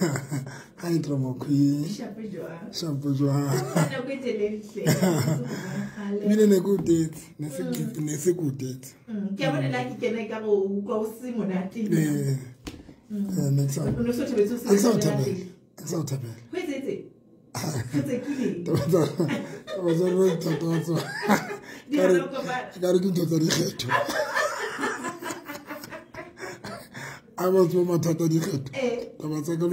Hi Drama Queen. Shapo jwang. Mina ne good date, ne se good date. Ke a bona la ke kena ka go utlwa o se monate. Eh. Ne tsa. O no so thabetse o se. Sa o thabela. Ho etsetse. Ho tsekile. Taba tsa ro thatatso. Ka re ke ntho tsa dikgetho. A ba tswa mathata dikgetho. Taba tsa ka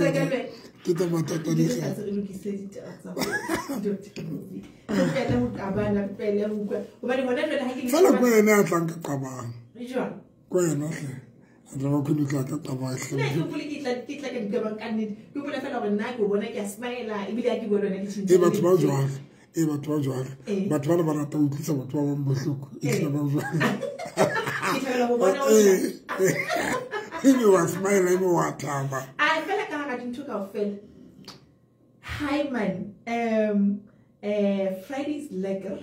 ke tsa mathata dikgetho. Re lokise ditaba tsa Dr. Movie. Re ho qabana pele ho utlwa. Hobane hona jwale ha ke fela ko yena a tlang ka qabang. Jwang? Ko yena hle. A tla ba khulu tla ka qabang hle. Nna ke hopole ke tla ka diqabang ka nnete. Ke hopola fela hore nna ke o bona ke a smile ebile ha ke bua le wena ke tjhentjha. E batho ba jwalo. E batho ba jwalo. Batho ba le ba rata ho utlwisa batho ba bang bohloko. E tla ba jwalo. Ke thabela ho bona o Ebe wa smile ebe wa thaba. A fela ka hara dintho kaofela. Hi man. Friday's lekker.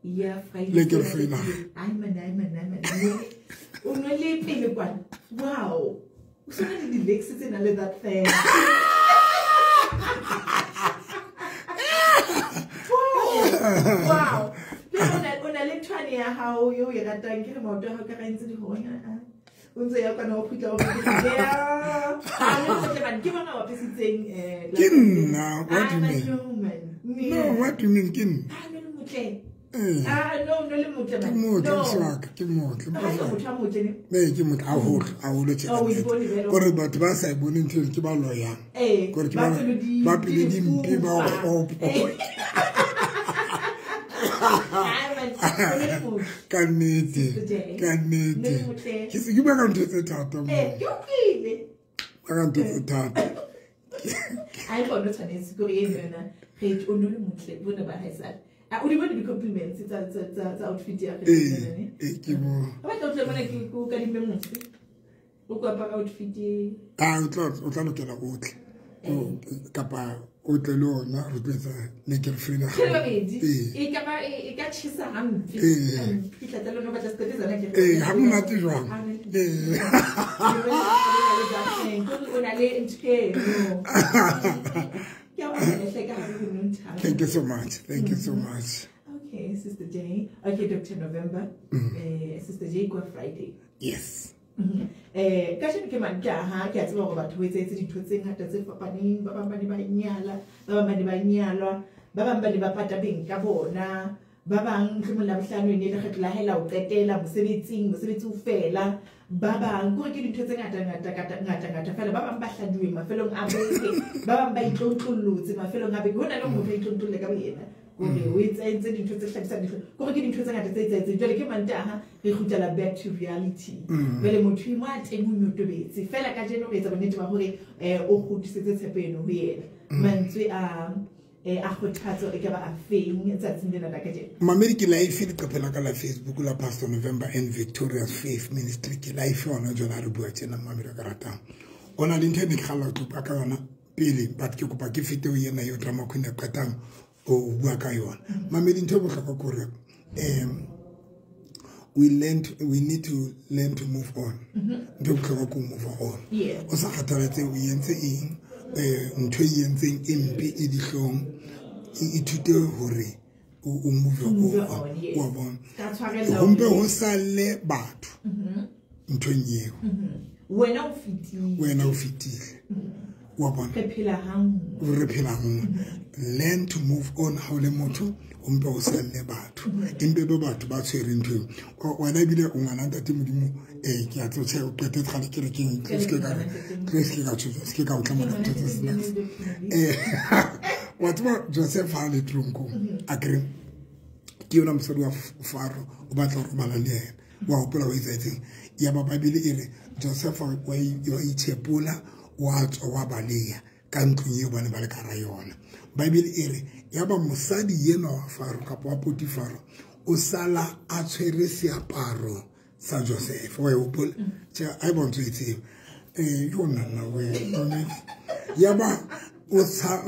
Yeah, Friday. Lekker Vrydag. Ai man, ai man, ai man. O no le pele kwana. Wow. O sona le di-legs tse nang le that thing. Wow. O na le nthwane ya hao eo o e ratang ke re maoto a hao ka ra entse dihoronyana. O ntse ya kwana o kgutla o re ke bona o apesitseng Ke nna, what do you mean? No, what do you mean ke nna? Ah, no le motle. Ah, no, no le motle man. Ke motle swaka, ke motle. Motho a motle ne? Eh, ke motle haholo, haholo tjena. Kore batho ba sa e boneng ntho ke ba loyang. Kore ke ba pelo di mpe ba kgopo. Ka nnete, ka nnete. Ke se ke bua ka ntho tse thata mo. Ke utlwile. Ka ntho tse thata. Ai bona tshwanetse ke re eno yona re o no le motle bona ba haesale. A o di bone di-compliments tsa outfit ya gagwe? Ee, ke bo. Ba batla o tle mona ke ko kadime mose. O ko apara outfit e. Ah, o tla lokela o tle. Kapa o tle le ona re tlo etsa lekker Vrydag. Ke babedi. E ka ba e ka tjhesa hampe. Ke tla tla lona batla seqetetsana ke. Eh, ha monate jwang? Eh. O na le ntho eno. Thank you so much. Thank you so much. Okay, Sister J. Okay, Dr. November. Sister J kwa Friday. Yes. Kajeno ke Mantaha, ke a tseba hore batho ba etsetse dintho tse ngata tse fapaneng, ba bang ba ne ba nyala, ba bang ba ne ba nyalwa, ba bang ba ne ba pata beng ka bona, ba bang mohlomong Labohlano e ne lekgetlo la hae la ho qetela mosebetsing, mosebetsi o fela, ba bang kore ke dintho tse ngata ngata ngata ngata fela, ba bang ba hladuwe mafelong a beke, ba bang ba itlontlollotse mafelong a beke. Ho na le motho a itlontlolle ka boyena hore o etsentse dintho tse hlabisang dihlong, kore ke dintho tse ngata tse etsahetseng. Jwale ke Mantaha re kgutlela back to reality. Jwale motho e mo a teng o nyotobetse fela kajeno re etsa bonnete ba hore o kgutlisetse tshepo eno ho yena. Mantswe a kgothatso e ka ba a feng tsatsing lena la kajeno? Mamedi ke live leqephe la ka la Facebook la Pastor November and Victorious Faith Ministry. Ke live hona jwale ha re bua tjena mamedi ka ratang. O na le ntho e ne ke kgalla ho tlo bua ka yona pele, but ke kopa ke fete ho yena eo Drama Queen e qetang o bua ka yona. Mamedi ntho e bohlokwa ke hore we need to learn to move on. Ntho e bohlokwa ke ho move on. O sa kgathalatse o entse eng, ntho e entseng e mpe e dihlong, e ithute hore o move on. Wa bona. Ho mpe ho sale batho nthong eo. Wena o fetile. Wena o fetile. Wa bona. Re phela hanngwe. Re phela hanngwe. Learn to move on ha o le motho, o mpe o salle batho. Empe be batho ba tshwereng ntho eo. Wena ebile o ngwana ntate Modimo, ke a tseba o qetetse kgale ke re keng, tlo se ke ka re, tlo se ke ka tshosa, se ke ka o tla mona ntho tse senang. Wa tseba Joseph ha le tronkong, a kere ke yona mosadi wa Faro o batla ho robala le yena. Wa hopola o etsahetseng. Ya ba Bibele e re Joseph wa itšhepola, wa tswa wa baleha ka ntlong eo ba ne ba le ka hara yona. Bibele e re ya ba mosadi enwa wa Faro kapa wa Potifaro o sala a tshwere seaparo sa Joseph. Wa e hopola? Tjhe, ha e bontsho e tsebe. Yona nna we. Ya ba o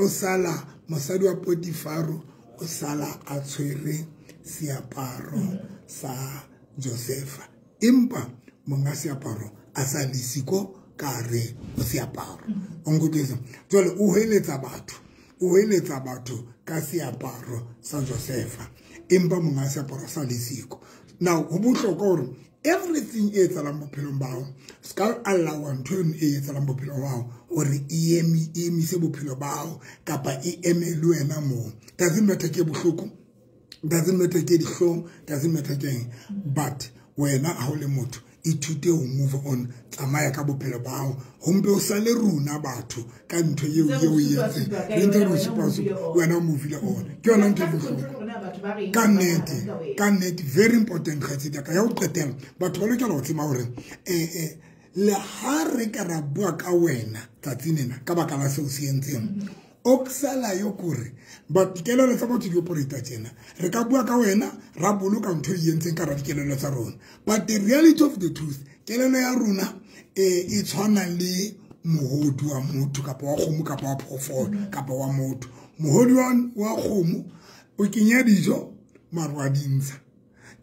sala mosadi wa Potifaro o sala a tshwere seaparo sa Josefa. Empa monga seaparo a sa le siko ka re o seaparo. O nkutlwisa? Jwale o heletsa batho ka seaparo sa Josefa, empa monga seaparo sa lesiko. Now ho bohlokwa hore everything e etsahalang bophelong ba hao, ska allow ntho e etsahalang bophelong ba hao hore e emise bophelo ba hao kapa e eme le wena moo. Doesn't matter ke bohloko, doesn't matter ke dihlong, doesn't matter ke eng, but wena ha o le motho ithute ho move on, tsamaya ka bophelo ba hao, ho mpe o sale rona batho ka ntho eo eo e entseng, re ntse re supa wena o move on. Ke yona ntho e bohloko ka nnete, very important kgaitsedi ka ya ho qetela. Batho ba lokela ho tseba hore le ha re ka ra bua ka wena tsatsing lena ka baka la seo se entseng, o ksala yo kore but dikelello tsa batho di operate tjena, re ka bua ka wena ra boloka ntho e entseng ka ra dikelello tsa rona, but the reality of the truth, kelello ya rona e tshwana le mohodu wa motho kapa wa kgomo kapa wa phoofolo kapa wa motho. Mohodu wa kgomo o kenya dijo maro a dintsha.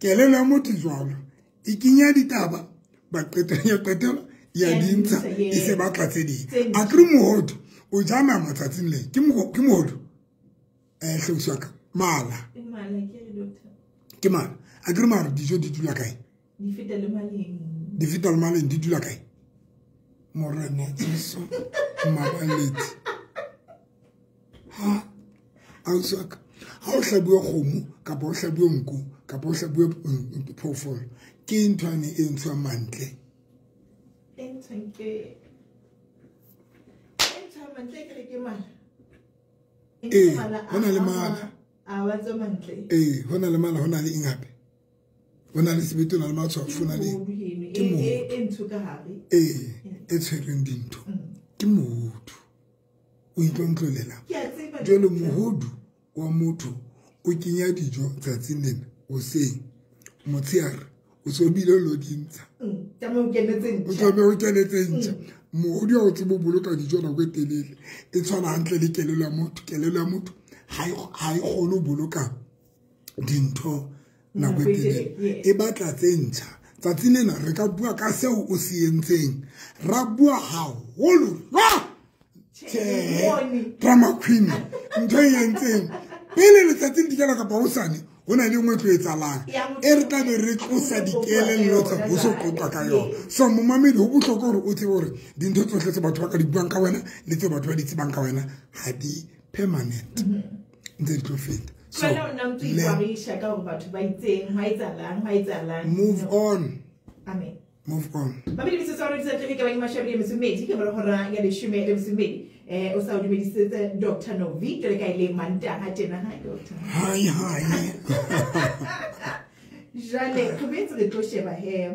Kelello ya motho jwalo e kenya ditaba ba qetelo ya dintsha e se batla tse ding. A kre mohodu o ja nama tsatsing le ke mohodu hloswa ka mala ke mala a kre mara dijo di dula kae, di feta le maleng, di feta le maleng, di dula kae? Morena Jesu mabaleti ha ausi wa ka, ha o hlabuwe kgomo kapa o hlabuwe nku kapa o hlabuwe phoofolo, ke ntho ane e ntshwang mantle e ntshwang ke mantle ke re ke mala. Ee, hona le mala. A wa tswa mantle. Ee, hona le mala, hona le eng hape? Hona le sebete, hona le matshwafo, hona le ke mohodu. E ntsho ka hare. Ee, e tshwereng dintho. Ke mohodu. O itlontlolela. Ke a tseba. Jwale mohodu wa motho o kenya dijo tsatsing lena hoseng, motshehare o so bile lo dintsha. Tlameha o kenetse ntjha. O tlameha o kenetse ntjha. Mohodu ha o tsebe ho boloka dijo nako e telele, e tshwana hantle le kelello ya motho. Kelello ya motho ha e kgone ho boloka dintho nako e telele, e batla tse ntjha. Tsatsing lena re ka bua ka seo o se entseng, ra bua haholo tjhe, drama queen ntho e entseng pele letsatsi le dikela kapa hosane ho na le nngwe e tlo etsahalang e re tlabe re tlosa dikelello tsa ho so qoqa ka yona. So momamedi, ho bohlokwa hore o tsebe hore dintho tsohle tse batho ba ka di buang ka wena le tse batho ba di tsebang ka wena ha di permanent, ntse di tlo feta. So move on. Amen. Move on. Mamedi metsotso ya rona ke ba mashabedi metso mmedi ke mora hora ya leshome le metso mmedi. O sa o dumedisitse Dr. Novi jwale ka ile Mantaha tjena. Hi Doctor. Hi hi. Jwale re boetse re tlo sheba he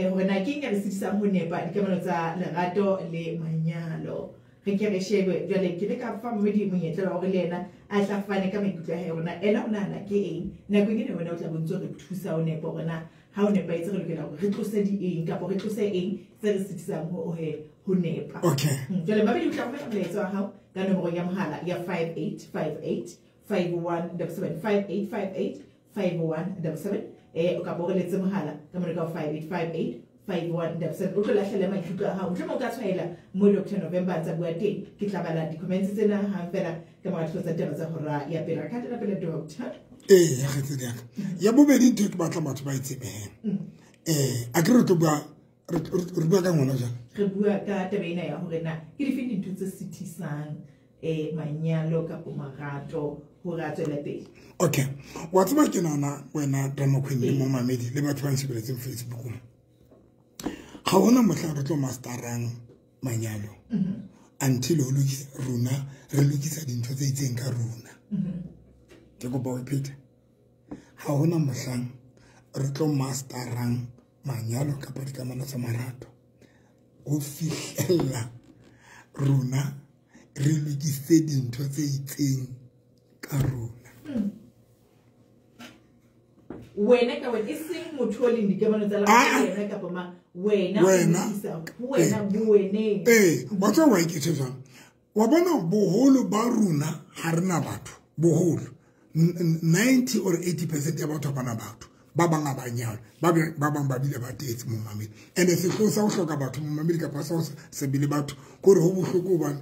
hore na ke eng e re sitisang ho nepa dikamano tsa lerato le manyalo. Re ke re shebe jwale ke le ka fa mamedi monyetla wa hore le yena a tla fane ka maikutlo a hae hore na ena o nahana ke eng. Nakong ena wena o tla bontse re thusa ho nepa hore na ha o nepahetse re lokela hore re tlose di eng kapa re tlose eng tse re sitisang ho nepa. Okay. Jwale mamedi o tla romela molaetsa wa hao ka nomoro ya mohala ya 5858 5177 5858 5177 o ka bo re letse mohala ka mona ka 5858 5177. O tlo lahlele maikutlo a hao, mohlomong o ka tshwaela mo Dr. November tsa bua teng. Ke tla bala di-comments tsena hang fela ka mora dithuto tsa taba tsa hora ya pele. Re ka hatela pele Doctor. Ee, ya kgaitsedi ya ka. Ya bobedi ntho e ke batlang batho ba e tsebeng. A ke re tlo bua re bua ka ngwana jwale? Re bua ka taba ena ya hore na ke dife dintho tse sitisang manyalo kapa marato hore a tswele pele. Okay. Wa tseba ke nahana wena drama queen le momamedi le batho ba nshebeletseng Facebook. Ga hona mohla re tlo masterang manyalo until o lokisa rona, re lokisa dintho tse itseng ka rona. Ke kopa o phete. Ha hona mohlang re tlo masterang manyalo kapa dikamano tsa marato ho fihlella rona re lokise dintho tse itseng ka rona. Wena ka wena e seng motho o leng dikamano tsa lerato wena kapa ma wena wena boweneng. Ee, wa tseba wa iketsa jwang? Wa bona boholo ba rona ha rena batho, boholo 90 or 80% ya batho ba bana batho Ba bang a ba nyalwa, ba bang ba bile ba tetse momamedi. And sehloho sa ho hloka batho momamedi kapa sa ho se be le batho kore ho bohloko hobane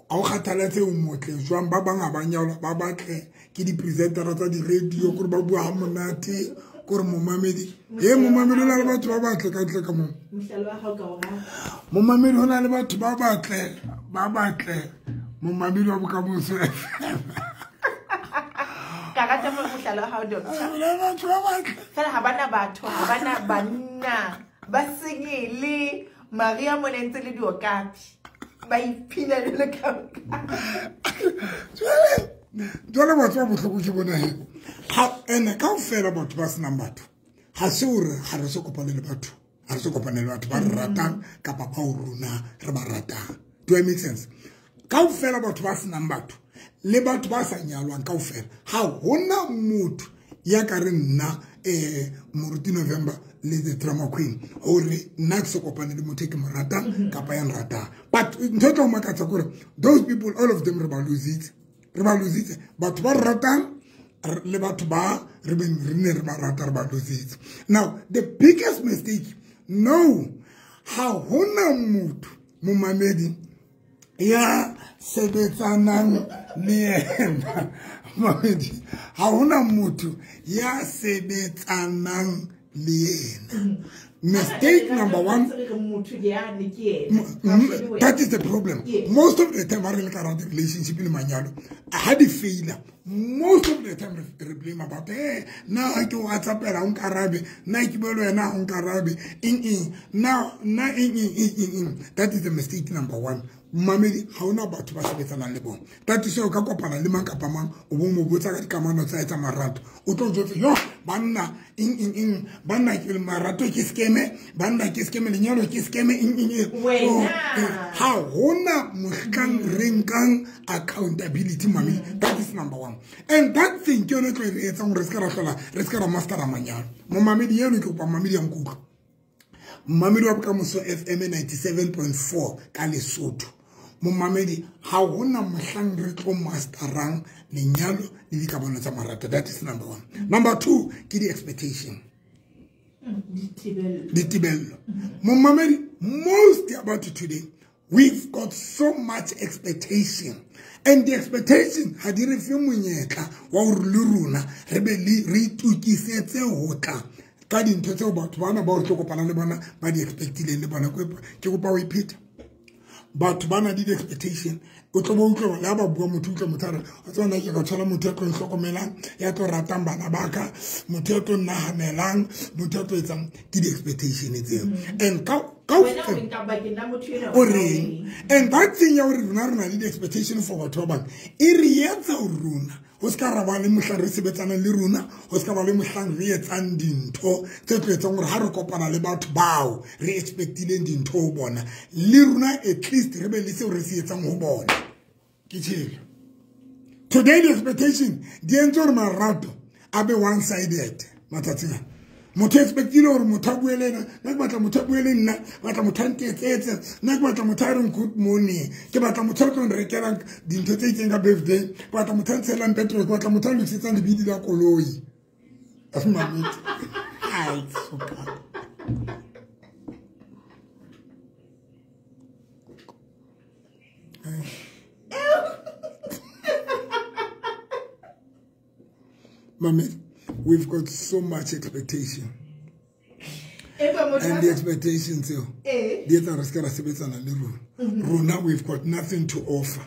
ha o kgathalatse o motle jwang, ba bang a ba nyalwa, ba batle ke di-presentera tsa di-radio kore ba bua ha monate kore momamedi e momamedi o na le batho ba batle ka ntle ka moo. Momamedi ho na le batho ba batle momamedi wa Bokamoso. Ka rata mohlala wa hao doctor. Fela ha bana batho, ha bana banna, ba sengele Maria mona ntse le diokapi. Ba iphina le ka. Jwale batho ba bohloko ke bona he. Ha ene kaofela batho ba senang batho. Ha se hore ha re so kopane le batho. Ha re so kopane le batho ba re ratang kapa ba rona re ba ratang. Do I make sense? Kaofela batho ba senang batho le batho ba sa nyalwang kaofela ha hona motho ya ka re nna Moruti November le the drama queen hore nna ke se kopane le motho e ke mo ratang kapa ya nratang. But ntho e tla o makatsa ke hore those people, all of them re ba lositse. Re ba lositse. Batho ba ratang le batho ba re beng re ne re ba rata re ba lositse. Now the biggest mistake, no, ha hona motho momamedi ya sebetsanang le yena. Mamedi, ha hona motho ya sebetsanang le yena. Mistake number one. That is the problem. Most of the time, I really got the relationship in manyalo. I had a failure. Most of the time, we blame about, hey, now I can WhatsApp and I now now in. That is the mistake number one. Mamedi, ha hona batho ba sebetsanang le bona. That is o ka kopana le mang kapa mang, o bo mo botsa ka dikamano tsa etsa marato. O tlo jwetsa, yo, banna ing banna ke marato ke skeme, banna ke skeme, lenyalo ke skeme ing. Ha hona mohlang re nkang accountability mamedi. That is number one. And that thing ke yone tlo e etsang hore re ska ra hlola, re ska ra mastera manyalo. Momamedi eno ke kopa mamedi ya nkutlwa. Momamedi wa Bokamoso FM 97.4 ka Lesotho. Momamedi, ha hona mohlang re tlo masterang lenyalo le dikamano tsa marato. That is number one. Number two, ke di-expectation. Ditebello. Momamedi, most about today, we've got so much expectation. And the expectation ha di re fe monyetla wa hore le rona re be le re itukisetse ho tla ka dintho tseo batho bana ba o tlo kopana le bona ba di expectileng le bona. Ke kopa o ipheta. Batho ba na le di-expectation. O tlo bo utlwa le ha ba bua motho utlwa motho a re, o tseba nna ke ka thola motho ya tlo nhlokomelang, ya tlo ratang bana ba ka, motho ya tlo nnahanelang, motho ya tlo etsang. Ke di-expectation tseo. And o reng? And that thing ya hore rona re na le di-expectation for batho ba bang e re etsa hore rona ho ska ra ba le mohlang re sebetsanang le rona, ho ska ba le mohlang re etsang dintho tse tlo etsang hore ha re kopana le batho bao re expectileng dintho ho bona, le rona at least re be le seo re se etsang ho bona. Ke tjhelo. Today the expectation di entse hore marato a be one sided matsatsing ana. Motho expectile hore motho a bue le ena, nna ke batla motho a bue le nna, batla motho a ntetsetse, nna ke batla motho a reng good morning, ke batla motho a tlo nrekelang dintho tse itseng ka birthday, ke batla motho a ntshelang petrol, ke batla motho a lokisetsang lebidi la koloi. Ai, super. Mami, we've got so much expectation. And the expectations, the other Rona, we've got nothing to offer.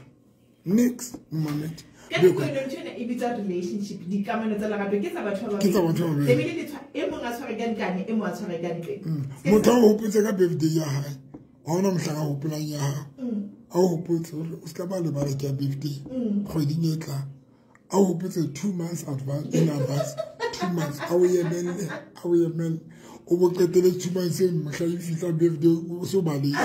Next moment. Relationship Motho o hopotse ka birthday ya hae. Ha hona mohlang a hopolang ya hao. A hopotse hore o ska ba lebala ke birthday. Kgweding e tlang. A hopotse 2 months advance, in advance. 2 months. A o emelle, a o emelle. O bo qetele 2 months e mohla e fihla birthday o so balehe.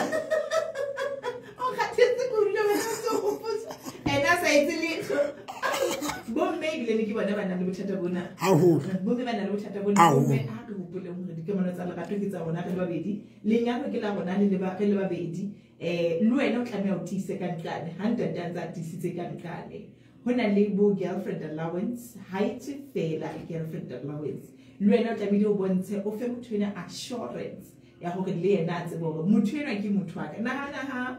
O kgathetse kudu le wena o so hopotse. Ena sa etse letho. Bomme ebile le ke bona ba nang le bothata bona. Haholo. Bomme ba nang le bothata bona. Bomme ha re hopoleng hore dikamano tsa lerato ke tsa rona re le babedi. Lenyalo ke la rona le re le babedi. Le wena o tlameha o tiise ka ntlane. Ha ntate a ntse a tiisitse ka ntlane. Ho na le bo girlfriend allowance, ha e tswe fela girlfriend allowance. Le wena o tlamehile o bontshe o fe motho ena assurance ya hore le yena a tsebe hore motho enwa ke motho wa ka. Nahana ha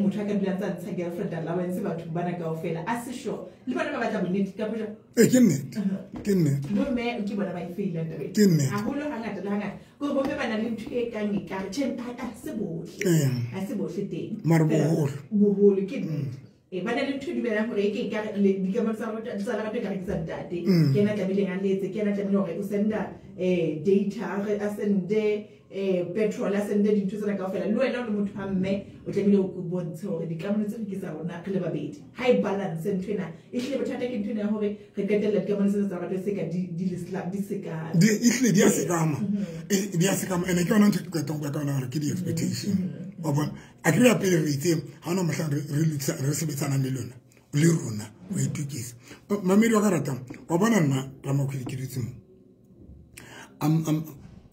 motho a ka dula ntsa ntsha girlfriend allowance batho bana kaofela a se sure le bona ba batla bonnete ka jwang? Ke nnete, ke nnete. Bomme ke bona ba e feilang tabeng. Ke nnete. Haholo hangata le hangata kore bomme ba na le ntho e kang ekare tjhe, ha se bohle, ha se bohle teng. Mare boholo. Boholo ke nnete. Ba na le ntho e dumelang hore e ke ekare dikamano tsa lerato ekare ke tsa ntate. Ke yena a tlamehileng a letse, ke yena a tlamehileng hore o senda data, a sende petrol, a sende dintho tsena kaofela. Le wena o le motho wa mme o tlamehile o bontshe hore dikamano tsena ke tsa rona re le babedi. Ha e balance ntho ena, ehlile bothata ke ntho ena ya hore re qetella dikamano tsena tsa lerato se ka di le di sekama. Di ehlile di a sekama. Di a sekama. Ene ke yona ntho e ke qetang ho bua ka yona hore ke di-expectation. Wa bona? Akere ya pele re itse ha hona mohlang re sebetsanang le lona, le rona ho itokisa. Mamedi wa ka ratang, wa bona nna Ramakhwele ke dutse mo.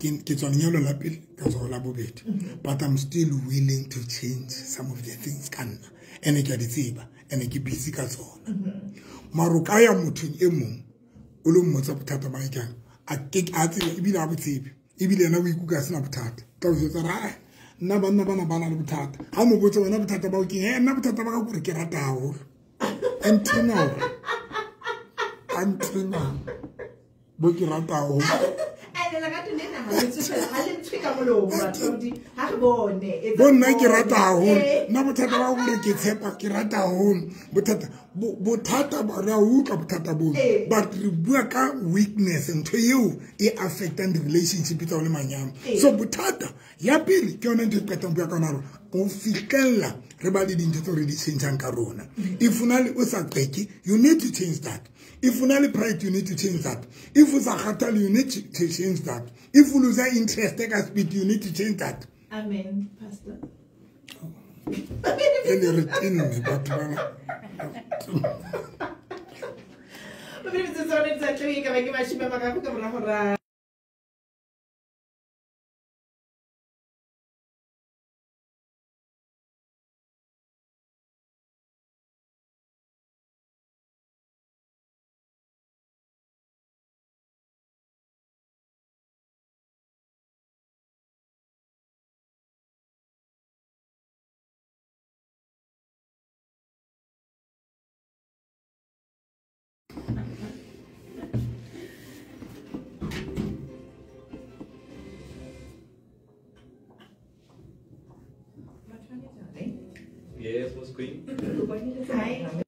Ke tswa lenyalong la pele ka tswa la bobedi, but I'm still willing to change some of the things ka nna. Ene ke a di tseba, ene ke busy ka tsona. Mara o ka ya mothong e mong o lo mmotsa bothata ba hae kang, a ke a tsebe ebile ha bo tsebe, ebile yena o ikutlwa a sena bothata. Tla o jwetsa hore, ae, nna banna bana ba na le bothata. Ha o mo botsa wena bothata ba o keng, nna bothata ba ka ke hore ke rata haholo. A nthena hore, a nthena bo ke rata haholo. Lerato lena ha le tswe fela, ha le ntswe ka molomo, bathodi. Ha re bone, etsa Bo nna ke bone. rata haholo. Nna bothata ba hore ke tshepa, ke rata haholo. Bothata, bothata ba, re a utlwa bothata boo. But re bua ka weakness, ntho eo e affectang di-relationship tsa ho le manyalo. So bothata ya pele ke yona ntho e qetang ho bua ka yona hore ho fihlella re ba le dintho tseo re di changeng ka rona. If o na le o sa qeke, you need to change that. If o na le pride, you need to change that. If o sa kgathale, you need to change that. If o lose interest ka speed, you need to change that. Amen, Pastor. E le re tenne batho bana. Ba bile metsotso e tsa tlabe ka ba ke mashome a mararo ka mora hora. Yes, what's queen? Hi.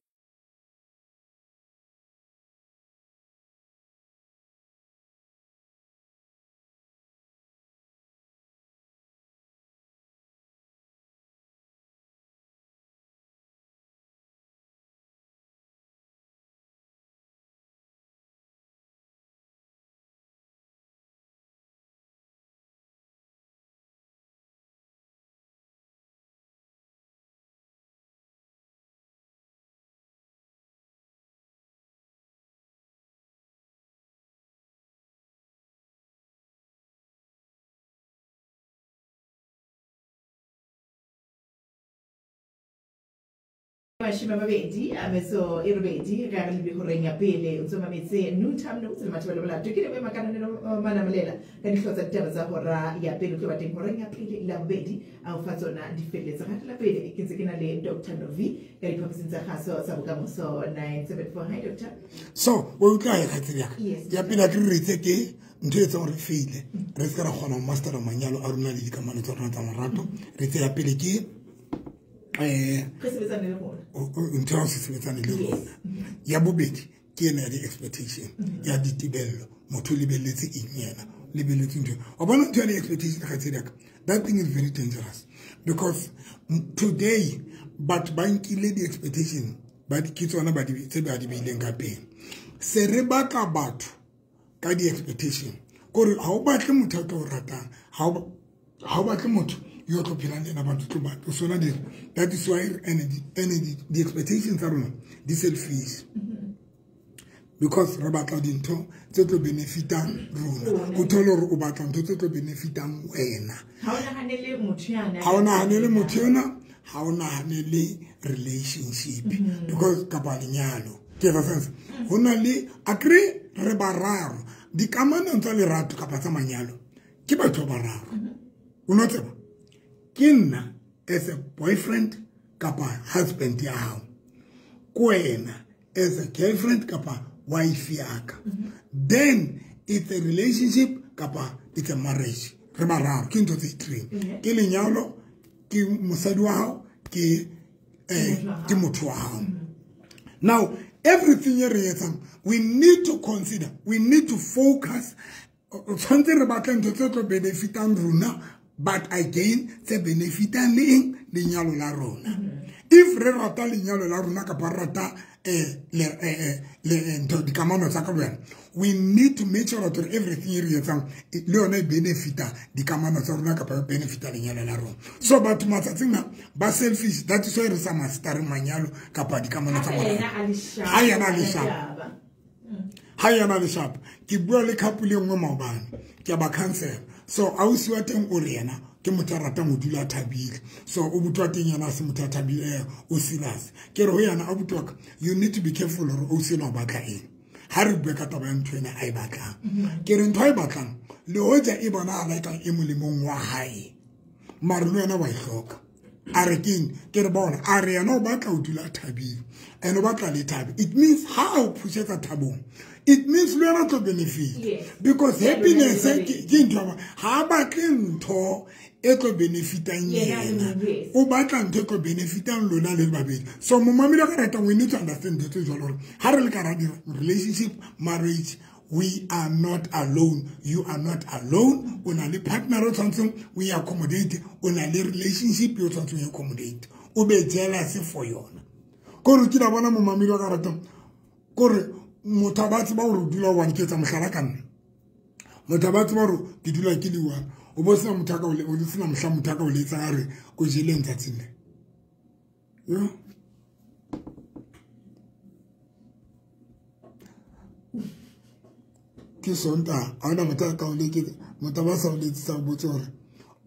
Mashome a mabedi a metso e robedi re a re lebe horeng ya pele o ntso mametse Noontime Notes le Mathibela Molato. Ke lebohe Makananelo Manamolela ka dihlooho tsa ditaba tsa hora ya pele. O tlo ba teng horeng ya pele la bobedi a o fa tsona di felletse. Ra pele ke ntse ke na le Dr. Novi ka diphapusing tsa kgaso tsa Bokamoso 974. Hi Doctor. So o utlwa e kgaitsedi ya ka. Ya pele ke re itse ke ntho e etsang hore re feile, re se ka ra kgona ho mastera manyalo a rona le dikamano tsa rona tsa marato. Re itse ya pele ke re sebetsane le rona. Ntho ya ho se sebetsane le rona. Ya bobedi ke ena ya di-expectation, ya ditebello. Motho o lebelletse eng yena, o lebelletse ntho. Wa bona ntho ya di-expectation kgaitsedi ya ka, that thing is very dangerous because today batho ba nkile di-expectation ba di ke tsona ba di tse ba di beileng ka pele. Se re batla batho ka di-expectation kore ha o batle motho a tlo o ratang, ha o batle motho yo tlo phelang le ena batho tlo batla. O sona di, that is why the expectations tsa rona di selfish. Because re batla dintho tse tlo benefitang rona. O thole hore o batla ntho tse tlo benefitang wena. Ha o nahanele motho yana. Ha o nahanele motho yona, ha o nahanele relationship. Because kapa lenyalo. Ke etsa sense. Ho na le akre re bararo. Dikamanong tsa lerato kapa tsa manyalo ke batho ba bararo. O no tseba ke nna as a boyfriend kapa husband ya hao, ko wena as a girlfriend kapa wife ya ka. Then it's a relationship kapa it's a marriage. Re bararo ke ntho tse three. Ke lenyalo, ke mosadi wa hao, ke motho wa hao. Now everything e re etsang, we need to consider, we need to focus. Tshwanetse re batle ntho tse tlo benefitang rona, but again tse benefitang le eng, lenyalo la rona. If re rata lenyalo la rona kapa re rata le ntho dikamano tsa ka le wena, we need to make sure that everything e re etsang le yona e benefita dikamano tsa rona kapa e benefita lenyalo la rona. So batho matsatsing a ba selfish, that is why re sa mastereng manyalo kapa dikamano tsa rona. Ha yena a le sharp. Ha yena a le sharp. Ke bua le couple e nngwe maobane, ke a ba cancel. So ausi wa teng o re yena ke motho a ratang ho dula a thabile. So o buti wa teng yena a se motho a thabile, o serious. Ke re ho yena abuti wa ka, you need to be careful hore ausi ena o batla eng. Ha re bue ka taba ya ntho ena a e batlang. Ke re ntho a e batlang, le hoja e bonahala ekang e molemong wa hae, mare le wena wa e hloka. A re keng? Ke re bona, a re yena o batla ho dula a thabile, and o batla le thabe. It means ha a o pushetsa thabong, it means le wena o tlo benefit. Because happiness ke ntho ha batle ntho e tlo benefitang yena, o batla ntho e tlo benefitang lona le babedi. So momamedi ka ratang, we need to understand ntho tse jwalo hore ha re le ka ra relationship, marriage, we are not alone. You are not alone. O na le partner o tshwantseng o e accommodate, o na le relationship o tshwantseng o e accommodate. O be jealous for yona. Kore ke la bona momamedi wa ka ratang, kore motho a ba tseba hore o dula o one, ke etsa mohlala ka nna. Motho a ba tseba hore ke dula ke le one. O bo sena motho a ka o le, o sena mohla motho a ka o letsang a re o jeleng tsatsing le. Yo. Ke Sontaha, ha hona motho a ka o leketsa, motho a ba sa o letsetsang o botse hore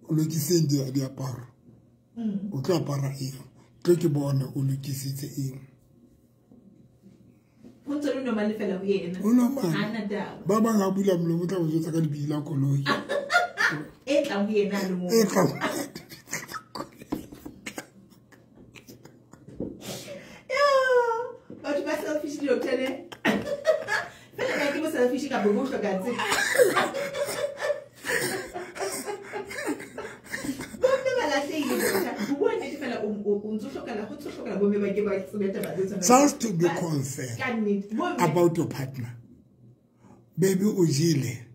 o lokiseng diaparo. O tlo apara eng? Tlo ke bone o lokisitse eng. Ho ntso le normal fela ho yena. O normal. Ha ana taba. Ba bang ha bula molomo o tla o jwetsa ka lebili la koloi. E tlang ho yena a le mong. E tlang. Yo, batho ba selfish doctor ne. Fela nna ke bo selfish ka bo hloka tse. Bomme ba lahlehile doctor. Ho bua nnete fela o ntso hlokala, ho ntso hlokala bomme ba ke ba tsebe taba tse tshwanang. Just to be concerned Ka nnete. Bomme about your partner. Baby o jele.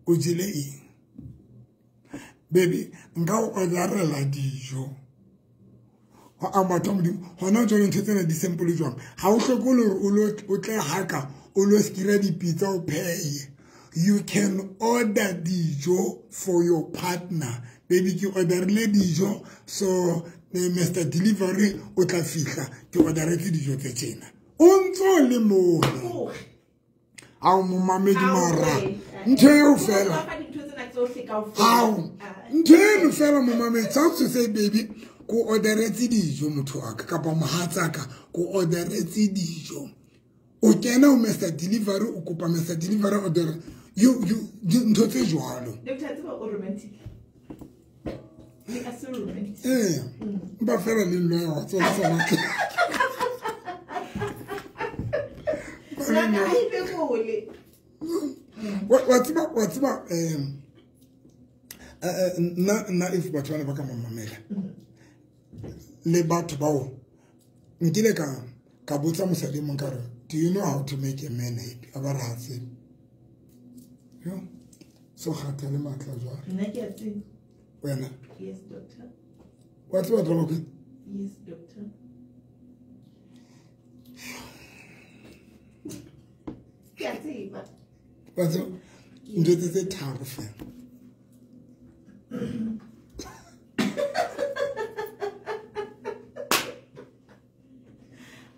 O jele eng? Baby, nka o orderela dijo. Ho a batho Modimo, hona jwale ntho tsena di simple jwang. Ha o hloke hore o tle haka, o lo skira dipitsa o pheye. You can order dijo for your partner. Baby, ke orderile dijo, so Mr. Delivery o tla fihla, ke orderetse dijo tse tjena. O ntso le mono. Ha o momamedi mara. Ntho eo fela. Hao. Ntho eno fela momamedi, just to say baby, ko orderetse dijo motho wa ka kapa mohatsaka, ko orderetse dijo. O kena ho Mr. Delivery, o kopa Mr. Delivery order. You ntho tse jwalo. Doctor, tseba o romantic. Le a so romantic. Ba fela le nna wa tswa sa batla. Nna ha ipe gole. Wa tseba nna if batho bana ba ka mamela. Le batho bao nkile ka botsa mosadi mong ka re, do you know how to make a man happy? A ba re ha tsebe. Yo, so kgathale matla jwale. Nna ke a tseba. Wena? Yes, doctor. Wa tseba drama queen? Yes, doctor. Ke a tseba. Wa tseba? Ntho tse tharo fela.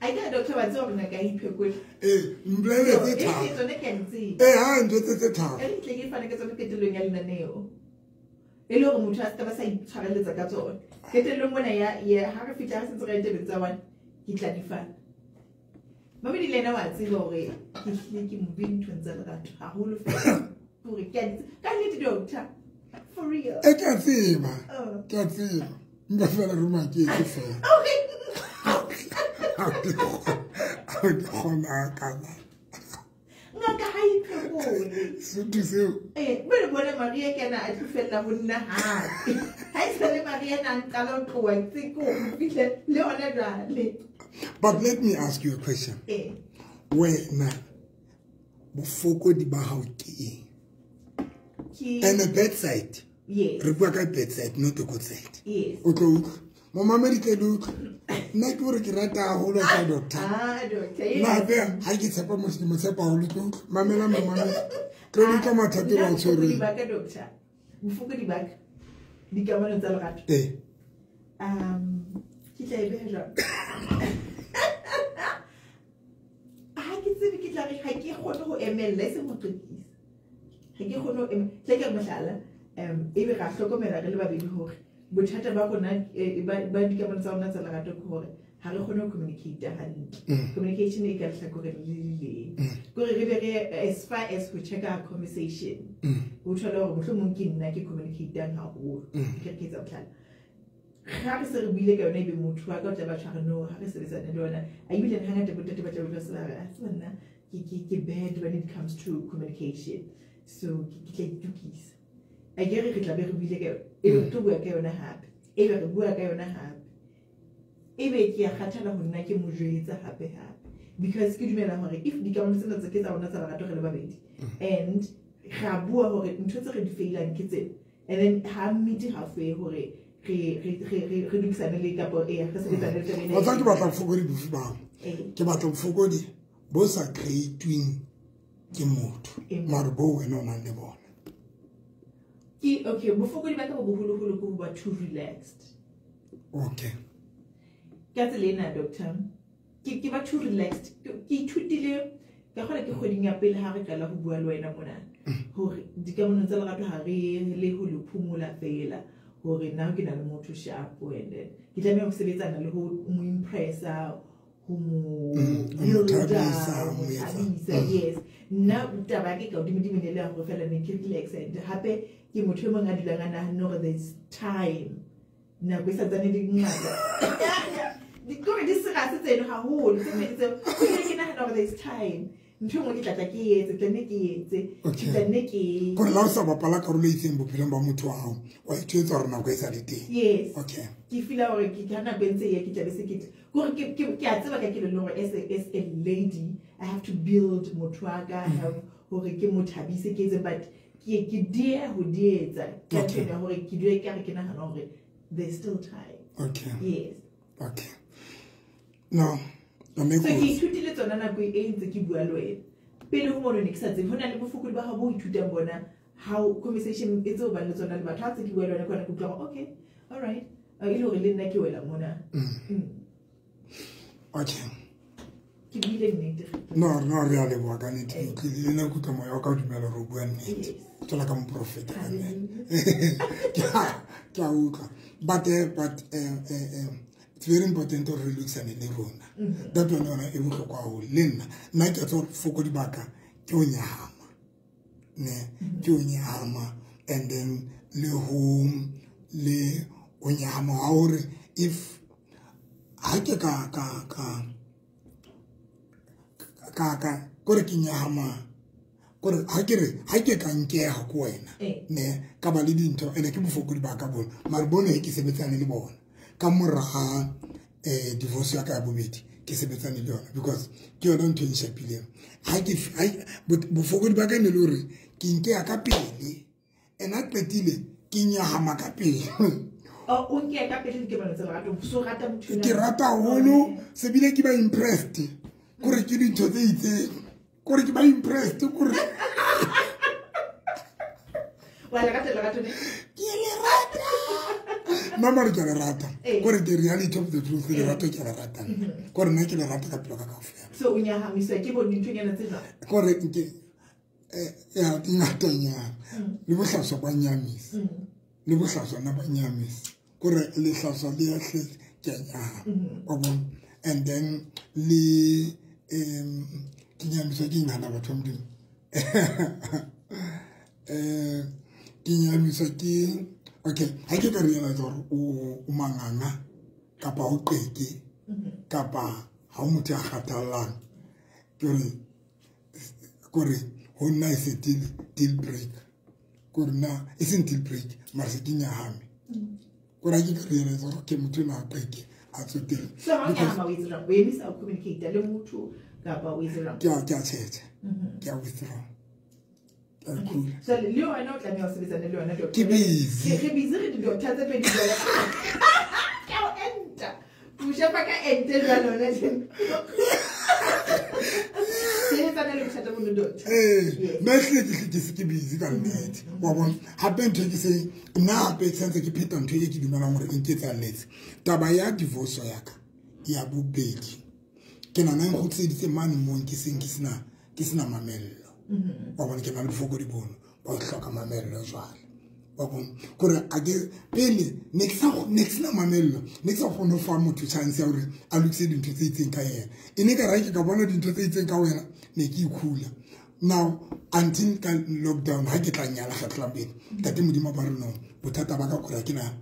I got doctor wa tseba hore ngaka e iphekole. Mbolele tse tharo. Ee, tsone ke a di tseba. Ha ntho tse tharo. E re tle ke fane ka tsone qetellong ya lenaneo. E le hore motho a se ka ba sa itshwareletsa ka tsone. Qetellong mona ya ha re fihla ha se ntse re etebeng tsa one, ke tla di fana. Mamedi le ena wa tseba hore ke hlile ke mobe nthong tsa lerato haholo fela. Hore ke a ka nnete doctor. For real. E ke a tseba. Ke a tseba. Nka fela re maketse fela. Okay. Ha ke kgona kana. Ngaka ha e phekole. Sotho seo. Bone bona Maria ke ana a tlo fella ho nna hape. Ha e sale Maria na nqala ho tloha ntse ko fihle le hona jwale. But let me ask you a question. Wena bofokodi ba hao ke eng? And the bad side. Yes. Re bua ka bad side, not the good side. Yes. O tlo utlwa. Momamedi tle le utlwe. Nna ke hore ke rata haholo ka doctor. Ah, doctor. Nna hape ha ke tshepa motho, ke mo tshepa haholo, tlo utlwa. Mamela momamedi. Tlo le utlwa mathata a tshwereng. Bofokodi ba ka, doctor. Bofokodi ba ka. Dikamano tsa lerato. Ke tla e beha jwang? Ha ke tsebe ke tla re ha ke kgone ho emella, e seng ho qekisa. Ha ke kgone ho emella. Tla ke re mohlala, ebe ra hlokomela re le babedi hore bothata ba rona, ba dikamano tsa rona tsa lerato ke hore ha re kgone ho communicate hantle. Communication e ka lehlakoreng le le leng. Ke hore re be re as far as ho check our conversation. Ho thola hore mohlomong ke nna ke communicate-ang haholo. Ke re ke etsa mohlala. Ha re se re buile ka yona ebe motho wa ka o tla ba tshware no, ha re sebetsane le yona. A ebile hangata bontate ba tla utlwa se ba re, a tseba nna ke bad when it comes to communication. So ke tla itokisa. A ke re re tla be re buile ka yona. Ebe re tlo bua ka yona hape. Ebe re bua ka yona hape. Ebe ke a kgathala ho nna ke mo jwetsa hape hape. Because ke dumela hore if dikamano tsena tse ke tsa rona tsa lerato re le babedi, and ra bua hore ntho tse re di failang ke tsena, and then ha meet halfway hore re lokisane le kapo, re sebetsane le taba ena. Wa tseba ke batla bofokodi bofe bao? Ke batla bofokodi bo sa create-weng ke motho, mare bo wena o nang le bona. Ke, okay, bofokodi ba ka bo boholoholo ke ho ba too relaxed. Okay. Ka tsela ena, doctor, ke ba too relaxed. Ke ithutile ka kgona ke kgweding ya pele ha re qala ho bua le wena mona, hore dikamanong tsa lerato ha re le ho le phomola fela, hore nna ke na le motho sharp, and then ke tlameha ho sebetsana le ho mo impressa, ho mo builda, thabisa, ho mo ho etsa. thabisa, yes. Nna taba ya ka e ka hodimodimo ne le ya hore fela ne ke relax, and hape ke motho e mong a dulang a nahanne hore there's time, nako e santsane e le ngata. Kore di serious tseno haholo, tse pedi tseo. Ke ne ke nahana hore there's time. Ntho e nngwe ke tla tla ke etse, tla nne ke etse, Okay. tla nne ke Kore la o sa bapala karolo e itseng bophelong ba motho wa hao, wa itjwetsa hore nako e sa le teng. Yes. Okay. Ke feela hore ke ka nako e ntse e ya, ke tla be se ke tla. Kore ke a tseba ka kelello hore as a lady, I have to build motho wa ka, I have hore ke mo thabise, ke etse, but ke dieha ho di etsa. Ka Okay. ntho ya hore ke dule ke re ke nahana hore there's still time. Okay. Yes. Okay. No, no me So ke kotsi. ithutile tsona nako e ntse ke bua le wena. Pele ho mono ne ke sa tsebe, ho na le bofokodi ba hao bo ithutang bona, how conversation e tseo bang le tsona le batho. Ha ntse ke bua le wena, ke hona ke utlwa hore, okay, all right. E le hore le nna ke wela mona. Okay. Ke buile nnete. No, no, re a leboha ka nnete. Ke utlwile le nna ke utlwa moya wa ka o dumela hore o bua nnete. Yes. Tswela ka moprofeta ka nnete. Hallelujah. Ke a utlwa. But it's very important hore re lokisane le rona. That one yona e bohlokwa haholo. Le nna, nna ke a tseba hore bofokodi ba ka ke ho nyahama. Ne, ke ho nyahama, and then le ho, le ho nyahama ha hore if ha ke ka, ka, ka, ka, ka, kore ke nyahama, kore ha ke re, ha ke ka nkeha ko wena, ne, ka ba le dintho, ene ke bofokodi ba ka bona, mare bone he ke sebetsane le bona. Ka mora divorce ya ka ya bobedi, ke sebetsane le yona, because ke yona ntho e nshapileng. Ha ke f-, ha ke, bofokodi ba ka ne le hore ke nkeha ka pele, and ha qetile ke nyahama ka pele. Oh, o nkeha ka pele dikamanong tsa lerato, so rata motho enwa. Ke rata haholo, se bile ke ba impressed. Kore ke dintho tse itseng. Kore ke ba impressed, kore. Wa le rata lerato ne? Ke le rata. Nna mare ke a le rata. Kore the reality of the truth, lerato ke a le rata nna. Kore nna ke le rata ka pelo ka kaofela. So o nyahamiswa ke bo dinthonyana tse jwang? Kore nke, ya, di ngatanyana. Le bohlaswa ba nyahamisa. Le bohlaswa nna ba nyahamisa. Kore lehlaswa le ya hle, ke a nyahama. Wa bona? And then le, Ke nyamiswa ke ngana batho ba Modimo. Ke nyamiswa ke okay, ha ke ka realize hore o manganga kapa o qeke kapa ha o motho ya kgathallang, ke hore ho nna e se deal break. Kore na e seng deal break, mara se ke nyahame. Kore ha ke ka realize hore ke motho ena a qeke a tsotelle. So ha o nyahama o etsa jwang? O emisa ho communicate le motho kapa o etsa jwang? Ke a tjhetjha. Ke a withdraw. So le wena o tlameha ho sebetsana le yona doctor. Ke busy. Re busy re di-doctor tse pedi jwale. Ke a o enta. O shapa ka ente jwale hona tjena. Sebetsana le bothata bono doctor. Nna ehlile ke se ke busy ka nnete. Wa bona? Hape ntho e ke se nna hape ke santse ke pheta ntho e ke dumelang hore e nketsahalletse. Taba ya divorce ya ka ya bobedi. Ke nahana e nkgutliseditse mane moo ke seng ke sena mamello. Wa bona, ke na le bofokodi bono ba ho hloka mamello jwale. Wa bona, kore a ke pele ne ke sena mamello, ne ke sa kgone ho fa motho chance ya hore a lokise dintho tse itseng ka yena. E ne ka re ke ka bona dintho tse itseng ka wena, ne ke ikhula. Now until ka lockdown ha ke tla nyala kgetlo la pele, ntate Modimo ba re no, bothata ba ka kore ha ke na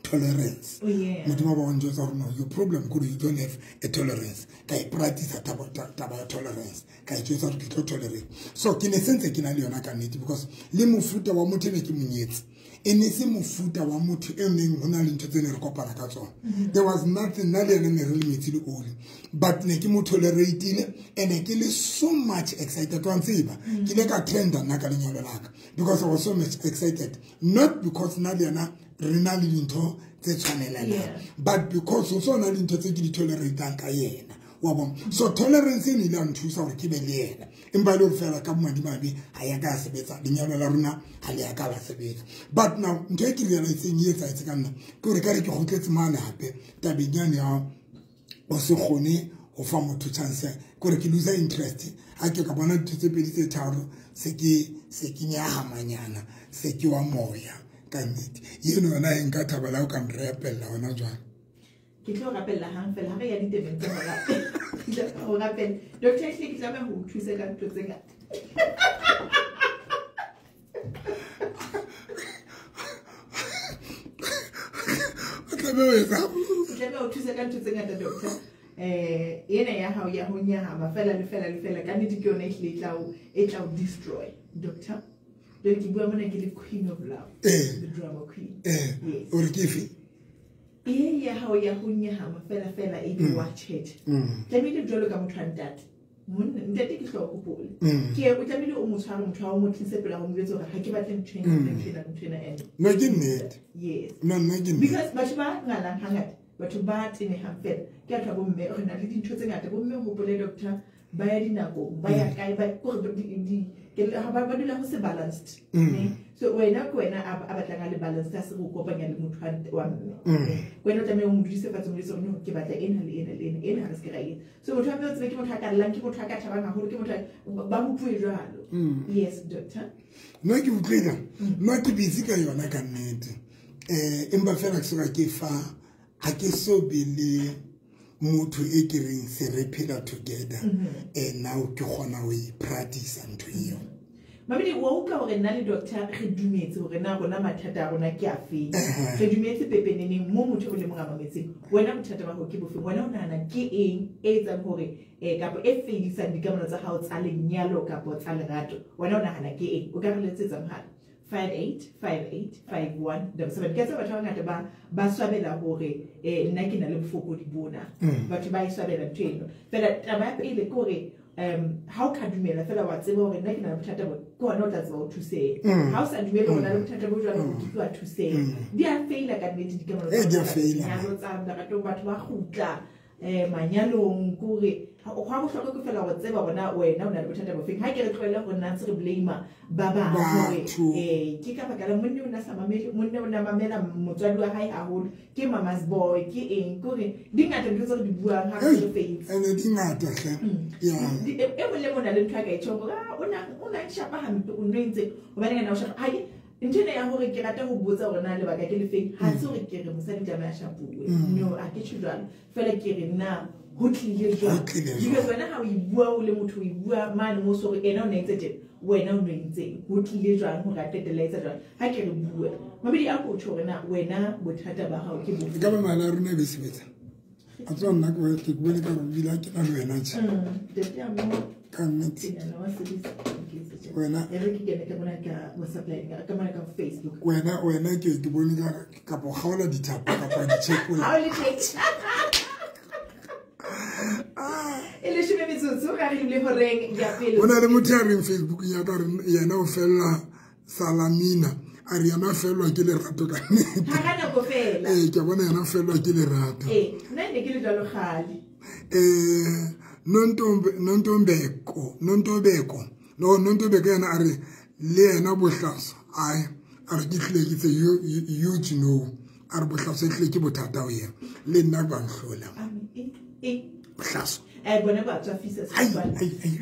tolerance. Modimo ba njwetsa hore no, your problem kore you don't have a tolerance. Ka e practice taba ya tolerance. Ka e jwetsa hore ke tlo tolerate. So ke ne sentse ke na le yona ka nnete, because le mofuta wa motho ne ke monyetse. E ne se mofuta wa motho e neng ho na le ntho tse ne re kopana ka tsona. There was nothing, nna le yena ne re le metsi le oli. But ne ke mo tolerate-ile and ne ke le so much excited. Wa ntseba, ke ile ka trenda nna ka lenyalo la ka because I was so much excited. Not because nna le yena re na le dintho tse tshwanelang, but because ho so na le dintho tse ke di tolerate-ang ka yena. Wa bona? So tolerance e ile ya nthusa hore ke be le yena. Empa e le hore fela ka bomadimabe ha ya ka ya sebetsa, lenyalo la rona ha le ya ka la sebetsa. But now ntho e ke realiseng e etsahetse ka nna ke hore ka re ke kgutletse mane hape tabeng yane ya o se kgone ho fa motho chance, ke hore ke lose interest. Ha ke ka bona dintho tse pedi tse tharo, se ke nyahamanyana, se ke wa moya ka nnete. Eno yona e nka thabela o ka nrapella hona jwale. Ke tlo rapella hang fela ha re ya ditemeng tsa hora. Ke tla ho rapella. Doctor ehlile ke tlameha ho o thusa ka ntho tse ngata. O tlameha ho etsa? Ke tlameha ho thusa ka ntho tse ngata doctor. Ena ya hao ya ho nyahama fela le fela le fela ka nnete ke yona ehlile e tla o destroy doctor. Jwale ke bua mona ke le queen of love. The drama queen. Yes. O re ke efe? E ya hao ya ho nyahama fela fela e be wa tjhetjhe. Tlamehile jwalo ka motho wa ntate. Monna ntate ke hloko hopole. Ke o tlamehile o mo tshware motho wa o mo tlise pela ho mo jwetsa hore ha ke batle ntho ena, ntho ena, ntho ena and No ke nnete. Yes. No nna ke nnete. Because batho ba ngalang hangata, batho ba tenehang fela. Ke batho ba bomme, re na le dintho tse ngata. Bomme hopole doctor ba ya dinakong, ba ya kae, ba kore ba dula ho se balanced. So wena ke wena a batlang a le balanced, a se go kopanya le motho wa mme. Wena o tlameha o mo dudise fatshe, o mo jwetse hore no, ke batla ena le ena le ena, ena ha re se ke ra e etsa. So motho wa mme o tsebe ke motho a ka llang, ke motho a ka thabang haholo, ke motho ba bopue jwalo. Yes, doctor. Nna ke utlwile, nna ke busy ka yona ka nnete. Empa fela ke soka ke fa, ha ke so be le motho e ke reng se re phela together. Now ke kgona ho e practice ntho eo. Mamedi, wa utlwa hore nna le doctor re dumetse hore na rona mathata a rona ke afe. Re dumetse pepeneneng mo motho o le mong a mametseng. Wena bothata ba hao ke bofeng? Wena o nahana ke eng e etsang hore kapa e fedisang dikamano tsa hao tsa lenyalo kapa tsa lerato? Wena o nahana ke eng? O ka re letsetsa mohala 58585177. Ke tseba batho ba bangata ba swabela hore nna ke na le bofokodi bona. Batho ba e swabela ntho eno. Fela taba ya pele ke hore ha o ka dumela fela wa tseba hore nna ke na le bothata bo, ke hona o tla tseba ho thuseha. Ha o sa dumele hore o na le bothata bo jwalo, o ke ke wa thuseha. Di a feila ka nnete dikamano tsa lenyalo tsa lerato, batho ba kgutla manyalong, ke hore ho a bohlokwa ke fela hore tseba hore na wena o na le bothata bo feng. Ha ke re tlohelle hore nna ntse re blame ba bang hore ke ka baka la monna o na sa mamele, monna o na mamela motswadi wa hae haholo, ke mama's boy, ke eng, ke hore di ngata ntho tse re di buang ha re feitse. Ene di ngata hle. E mong le mong o na le ntho a ka e tjhong hore, o na nshapa hampe, o no entse, hobane yena o shapa. Ha ke ntho ena ya hore ke rata ho botsa hore na lebaka ke lefeng, ha se hore ke re mosadi o tlameha a shapuwe. No, ha ke tjho jwalo. Fela ke re na Ho tlile jwang? Because wena ha o e bua o le motho o e bua mane mo so ena o ne ntse tjena, wena o ne ntse ho tlile jwang hore a qetella etsa jwang? Ha ke re bua mabedi a ko tjho hore na wena bothata ba hao ke bofe. Ka ba mala rona be sebetsa a tswa nna ke bone ka re bila ke na le wena tje. Ka nnete wena e re ke kene ka bona ka WhatsApp line ka mona ka Facebook. Wena ke bone ka kapa kgaola dithapo kapa ditšhepola. Ha o le tjhe. E le shebe metsotso ga re le horeng ya pele. Bona le motho a reng Facebook ya ka re yena o fella Salamina a re yena fellwa ke lerato ka nnete. Ha ka nako fela. Ke bona yena fellwa ke lerato. Nna ne ke le jalo kgale. Nontobeko yena a re le yena bohlaswa ai a re ke tlile ke tse huge no a re bohlaswa tlile ke bothata ho yena le nna ba nhlola. Bohlaswa. Bona ba tswafisa sefane.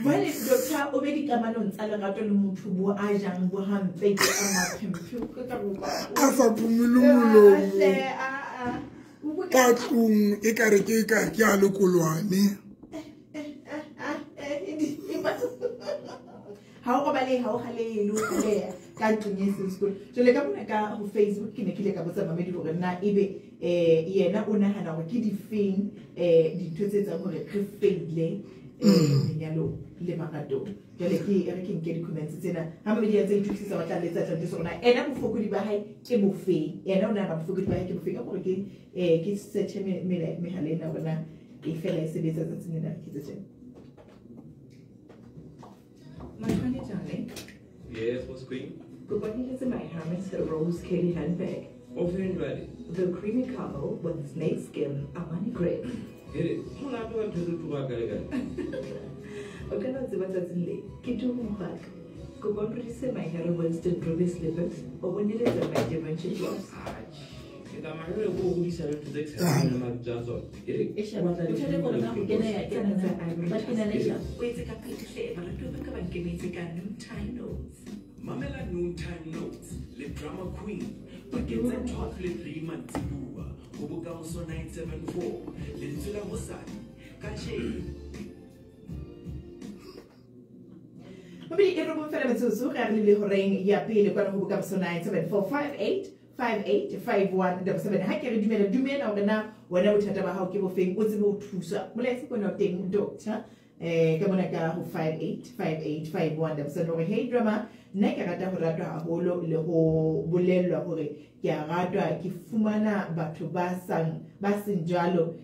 Jwale doctor o be dikamanong tsa lerato le motho bo a jang bo hampe ke a maphemphe ka bo a sa phumule molomo. Ka tlung e ka re ke ka ke a lokolwane. Ha o robale ha o kgale le o kgale ka ntlong e seng sekolo. Jwale ka mona ka ho Facebook ke ne ke ile ka botsa mamedi hore na ebe yena o nahana hore ke difeng dintho tse etsang hore re faile lenyalong le maratong. Jwale ke re ke nke di-comments tsena ha mamedi a ntse ithusisa ba tla letsa tla rona ena bofokodi ba hae ke bofeng, yena o nahana bofokodi ba hae ke bofeng. Ka hore ke search mehala ena hore na e fela e sebetsa tsatsing lena ke tse tjena. My honey, darling. Yes, what's queen? Good my Hermes Rose Kelly handbag. Open ready. The creamy caramel with snake skin Armani grey. Hit it. Okay, my Harry Winston ruby slippers or when it is my Givenchy gloves. Mamela Noontime Notes, le Drama Queen, pakeng tsa 12 le 3 mantsibuya ho Bokamoso 974, lentswe la mosadi kajeno. Mabedi e robong fela metsotso re re le horeng ya pele kwana ho Bokamoso 97458 585177. Ha ke re dumela dumela hore na wena bothata ba hao ke bofeng o tsebe ho thuswa. Molaetsa kona teng doctor ka mona ka ho 58585177 hore hey drama nna ke rata ho ratwa haholo le ho bolellwa hore ke a ratwa, ke fumana batho ba seng jwalo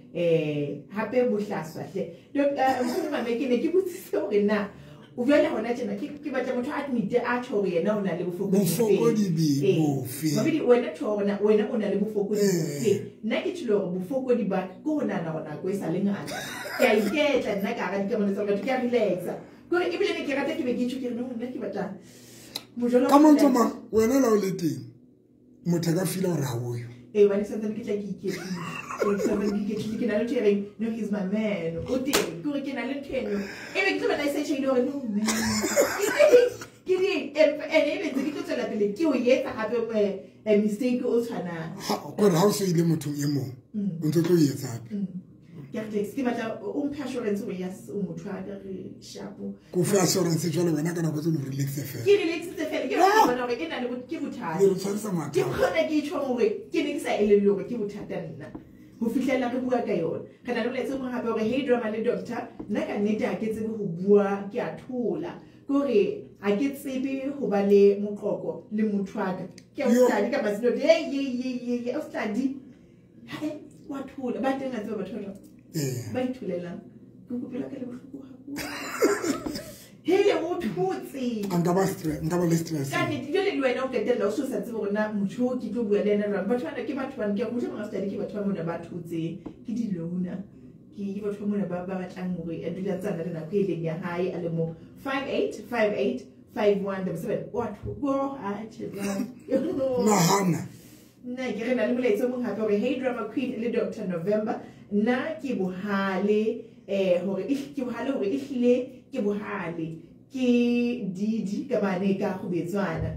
hape bohlaswa hle. Doctor mame ke ne ke botsise hore na o jwale hona tjena ke batla motho a admit a tjho hore yena o na le bofokodi bofe. Mabedi wena tjho hore wena o na le bofokodi bofe. Nna ke tjho hore bofokodi ba ke ho nahana hore nako e sa le ngata. Ke a iketla nna ka hara dikamano tsa batho, ke a relaxa. Kore ebile ne ke rata ke be ke tjho ke re no nna ke batla mojolo. Ka mantswe mang wena la o le teng motho a ka feel hore ha o yo. Hobane santsane ke tla ke iketlile. Ke iketlile ke na le ntho e reng no he's my man. O teng ke hore ke na le ntho eno. Ebe ke tlo batla e se tjhehile hore no man. Ke di ene ebe ntse ke tlo tswela pele ke o etsa hape mistake o tshwanang. Kore ha o so ile mothong e mong o ntso tlo e etsa hape. Ke relax ke batla o mphe assurance hore yes o motho a ka re sharp. Ko fe assurance jwale wena ka nako tse o relax fela. Ke relaxitse fela ke bona hore e na le ke bothata. Le re tshwarisa mathata. Ke kgona ke itjho hore ke ne ke sa elellwe hore ke bothata nna. Ho fihlela re bua ka yona. Re na le molaetsa o mong hape hore hey drama le doctor nna ka nnete ha ke tsebe ho bua ke a thola. Ke hore ha ke tsebe ho ba le moqoqo le motho wa ka. Ke a study ka masino ye ye o study. Ha wa thola ba teng a tseba batho ba. Ba ithulelang ke kopela ka le bohloko haholo. Hele o thotse. Nka ba stress, nka ba le stress. Ka nnete jwale le wena o qetella o so sa tsebe hore na motho o ke tlo bua le yena jwang. Batho bana ke batho ba nke motho mang a study ke batho ba mona ba thotse ke di-loner. Ke batho ba mona ba batlang hore a dula tsana le nako e leng ya hae a le mo 58585177 wa go a tjhe. Nahana. Nna ke re na le molaetsa o mong hape hore hey Drama Queen le Dr November nna ke bohale hore ke bohale hore ehlile ke bohale ke Didi ka bane ka kgobetswana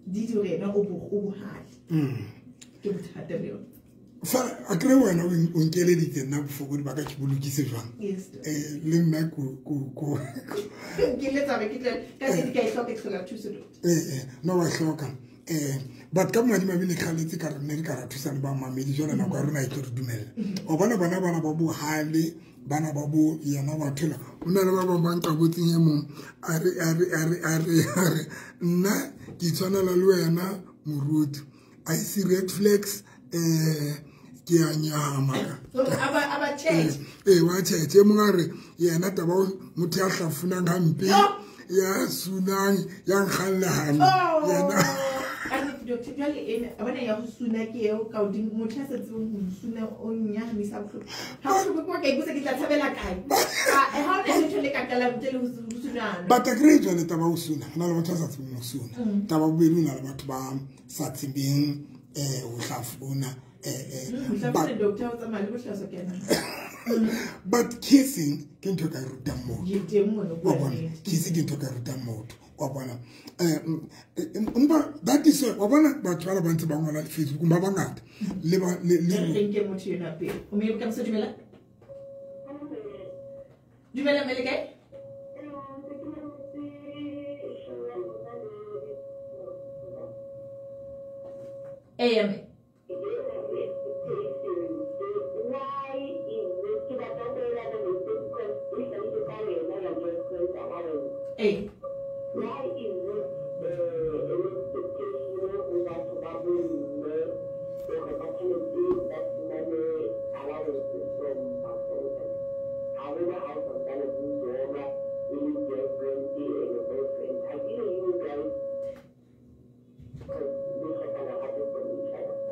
Didi hore yena o bohale. Ke bothata le yona. Fa a kre wena o nkeleditse nna bofokodi ba ka ke bolokise jwang? Le nna ko nkeletsa be ke tla ka se di ka e hloka ke hloka thuso doctor. No wa hloka. But ka madi le kgaletse ka re nne re ka ra thusa le ba mamedi jwale nako ya rona e tlo re dumella. O bona bana bana ba bohale bana ba bo yena ba thola o na le ba bang ba nqabotseng e mong a re nna ke tshwanela le wena moruti I see red flags ke a nyama aba change wa change e mong a re yena taba motho ya hlafunang hampe ya sunang ya nkgallehane yena. Doctor jwale ena a bona ya ho suna ke eo ka hodimo motho a sa tsebeng ho suna o nyahamisa bohloko ha o hloko ke ipotsa ke tla tshabela kae ha o na letho le ka qalang ntle le ho sunana. But a great jwale taba ho suna hona le batho ba sa tsebeng ho suna taba bobedi hona le batho ba sa tsebeng ho hlafuna but doctor o tsamaya le bohlaso ke ena. But kissing ke ntho ka rutang motho wa bona kissing ke ntho ka rutang motho wa bona that is wa bona batho ba bantse ba ngwana Facebook ba bangata le ba le nke motho yena pele o me ka mso dumela dumela mele kae eh Hey. Why is it an expectation of that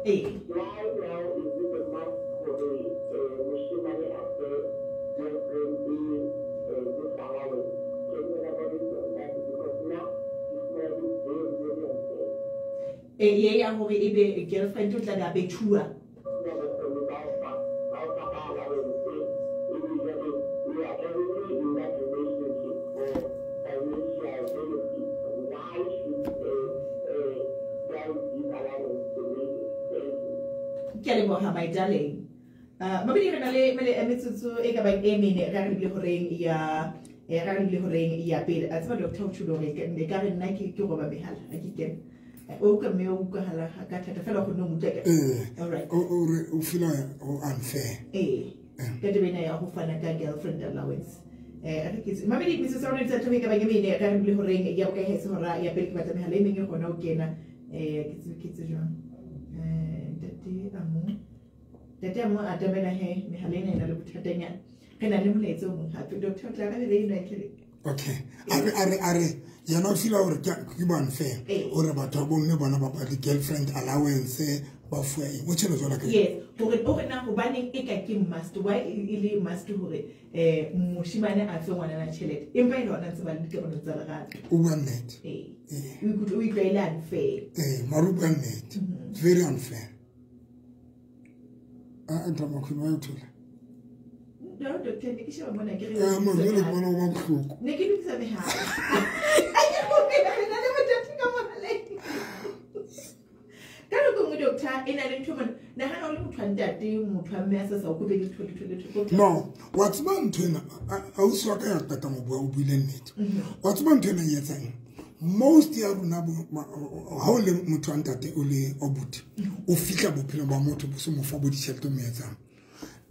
Hey. Why now is it a must for the machinery after girlfriend being this allowance? Can you elaborate on that? Because now it's very, very, very unfair. Eh, yeah, hore ebe girlfriend o tla be a bethuwa. We are only in that relationship for financial benefits. Why should guys give allowance to ladies? Thank you. Ke a leboha, my darling. Mabedi re na le metsotso e ka bang e mene ra re lebile horeng ya ra re lebile horeng ya pele. A tseba doctor o tjho hore ke ka re nna ke roba mehala ha ke kena. O ka mme o utlwahala ka thata fela go nne o utlwa ka. All right. O re o feel unfair. Eh. Ka taba ena ya ho fana ka girlfriend allowance. Re ke mabedi metsotso ya rona tsa thobe ka bang e mene ra re lebile horeng ya bokae ha se hora ya pele ke batla mehala e meng e kgona ho kena. Ke tse jwang. Ntate amo atamela he mehala ena e na le bothatanyana. Re na le molaetsa o mong hape. Doctor o tla arabela eno akere. Okay. A re yena o feel hore ke ba unfair. Hore batho ba bomme bona ba ba di-girlfriend allowance ba fuwa eng. O tjhelo jwalo ka. Yes, hore o re na hobaneng e ka ke must why e le must hore moshimane a fe ngwana tjhelete. Empa e le hona ntse ba le dikamano tsa lerato. O bua nnete. Eh. O ikutlwa o ikutlwa e le unfair. Mara o bua nnete. It's very unfair. A drama queen wa thola. No, doctor, ne ke sheba mona ke re. Mo jwale ke bona o ba bohloko. Ne ke lokisa mehala. A ke go re na le bothata ka mohaleng. Ka nako nngwe doctor e na le ntho mona. Nahana o le motho wa ntate, motho wa mme a sa o kope letho letho letho. No, wa tseba ntho ena, ausi wa ka ya qeta mo bua o buile nnete. Wa tseba ntho ena e etsang. Most ya rona ha o le motho wa ntate o le obuti o fihla bophelong ba motho bo se mo fa bo ditjhelete o mo etsang.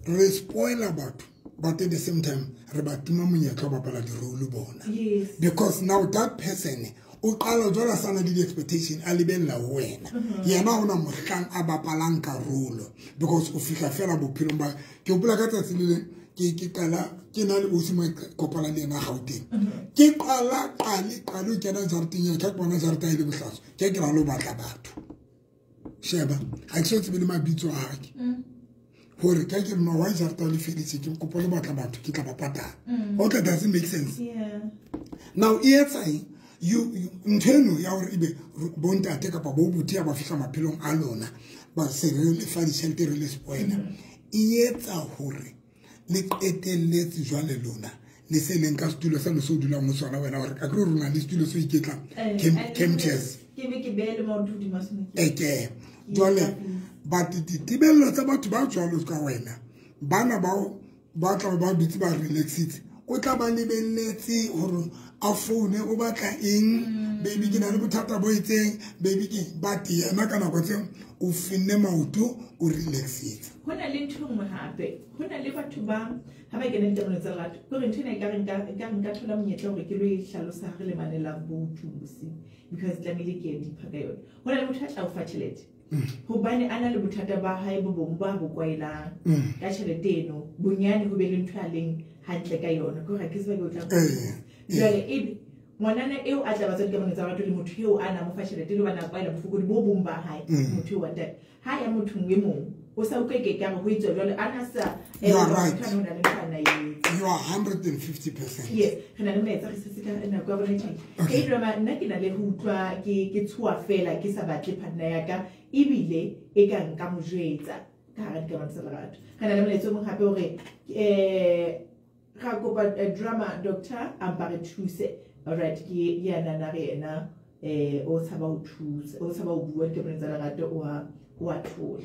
Re spoiler batho but at the same time re ba tima monyetla wa bapala di-role bona. Yes. Because now that person o qala jwalo a sa na le di-expectation a lebella ho wena. Yena ha ona mohlang a bapalang karolo because o fihla fela bophelong ba ke hopola ka tsatsi le leng ke qala ke na le ausi mo kopana le yena Gauteng. Ke qala qale qale kena jarateng ya ka bona jarata e le bohlaswa. Ke ke ra lo batla batho. Sheba ha ke so tsebe le mabitso a hae. Hore ka ke nna wa jarata le feditse ke kopo le batla batho ke tla ba patala. Okay, doesn't make sense. Yeah. Now e etsa eng? You ntho eno ya hore ebe bontate kapa bo buti ba fihla maphelong a lona ba se re le fa ditjhelete re le spoiler. E etsa hore le qetelletse jwale lona le se leng ka setulo sa le se o dulang ho sona wena hore ka ke rona le setulo se iketlang camp chairs ke be ke beele maoto hodima sona ke jwale But ditebello tsa batho ba jwalo ka wena, bana bao ba tla ba dutse ba relaxitse, o tla ba lebelletse hore a foune o batla eng, baby ke na le bothata bo itseng, baby ke but yena ka nako tseo o finne maoto o relaxitse. Ho na le ntho nngwe hape, ho na le batho ba ha ba kena ditamanong tsa lerato, ke hore ntho ena ekare nka thola monyetla hore ke lo e hlalosa ha re le mane la botho bosiu, because tlamehile ke ye deeper ka yona. Ho na le motho a tla o fa tjhelete hobane a na le bothata ba hae bo bong ba bo kwaelang ka tjhelete eno, bonyane ho be le ntho a leng hantle ka yona, ke hore ha ke tsebe ke o tla jwale ebe ngwanana eo a tla ba tswa dikamanong tsa lerato le motho eo a na mo fa tjhelete le hobane a kwaela bofokodi bo bong ba hae, motho eo wa ntate ha ya mothong e mong o sa utlwe ke ka re ho etswa jwale a na sa You are right. motho ana o na le ntho a na e etsa. You are 150%. Yes, re na le molaetsa re setse ka nako ya rona e tjhaile. Okay. Ke drama nna ke na le ho utlwa ke tshoha fela ke sa batle partner ya ka ebile e ka nka mo jwetsa ka hara dikamano tsa lerato. Re na le molaetsa o mong hape hore ra kopa drama doctor a mpa re thuse. Alright, ke ya nana re yena o tshaba ho thusa, o tshaba ho bua dikamanong tsa lerato, o a thola.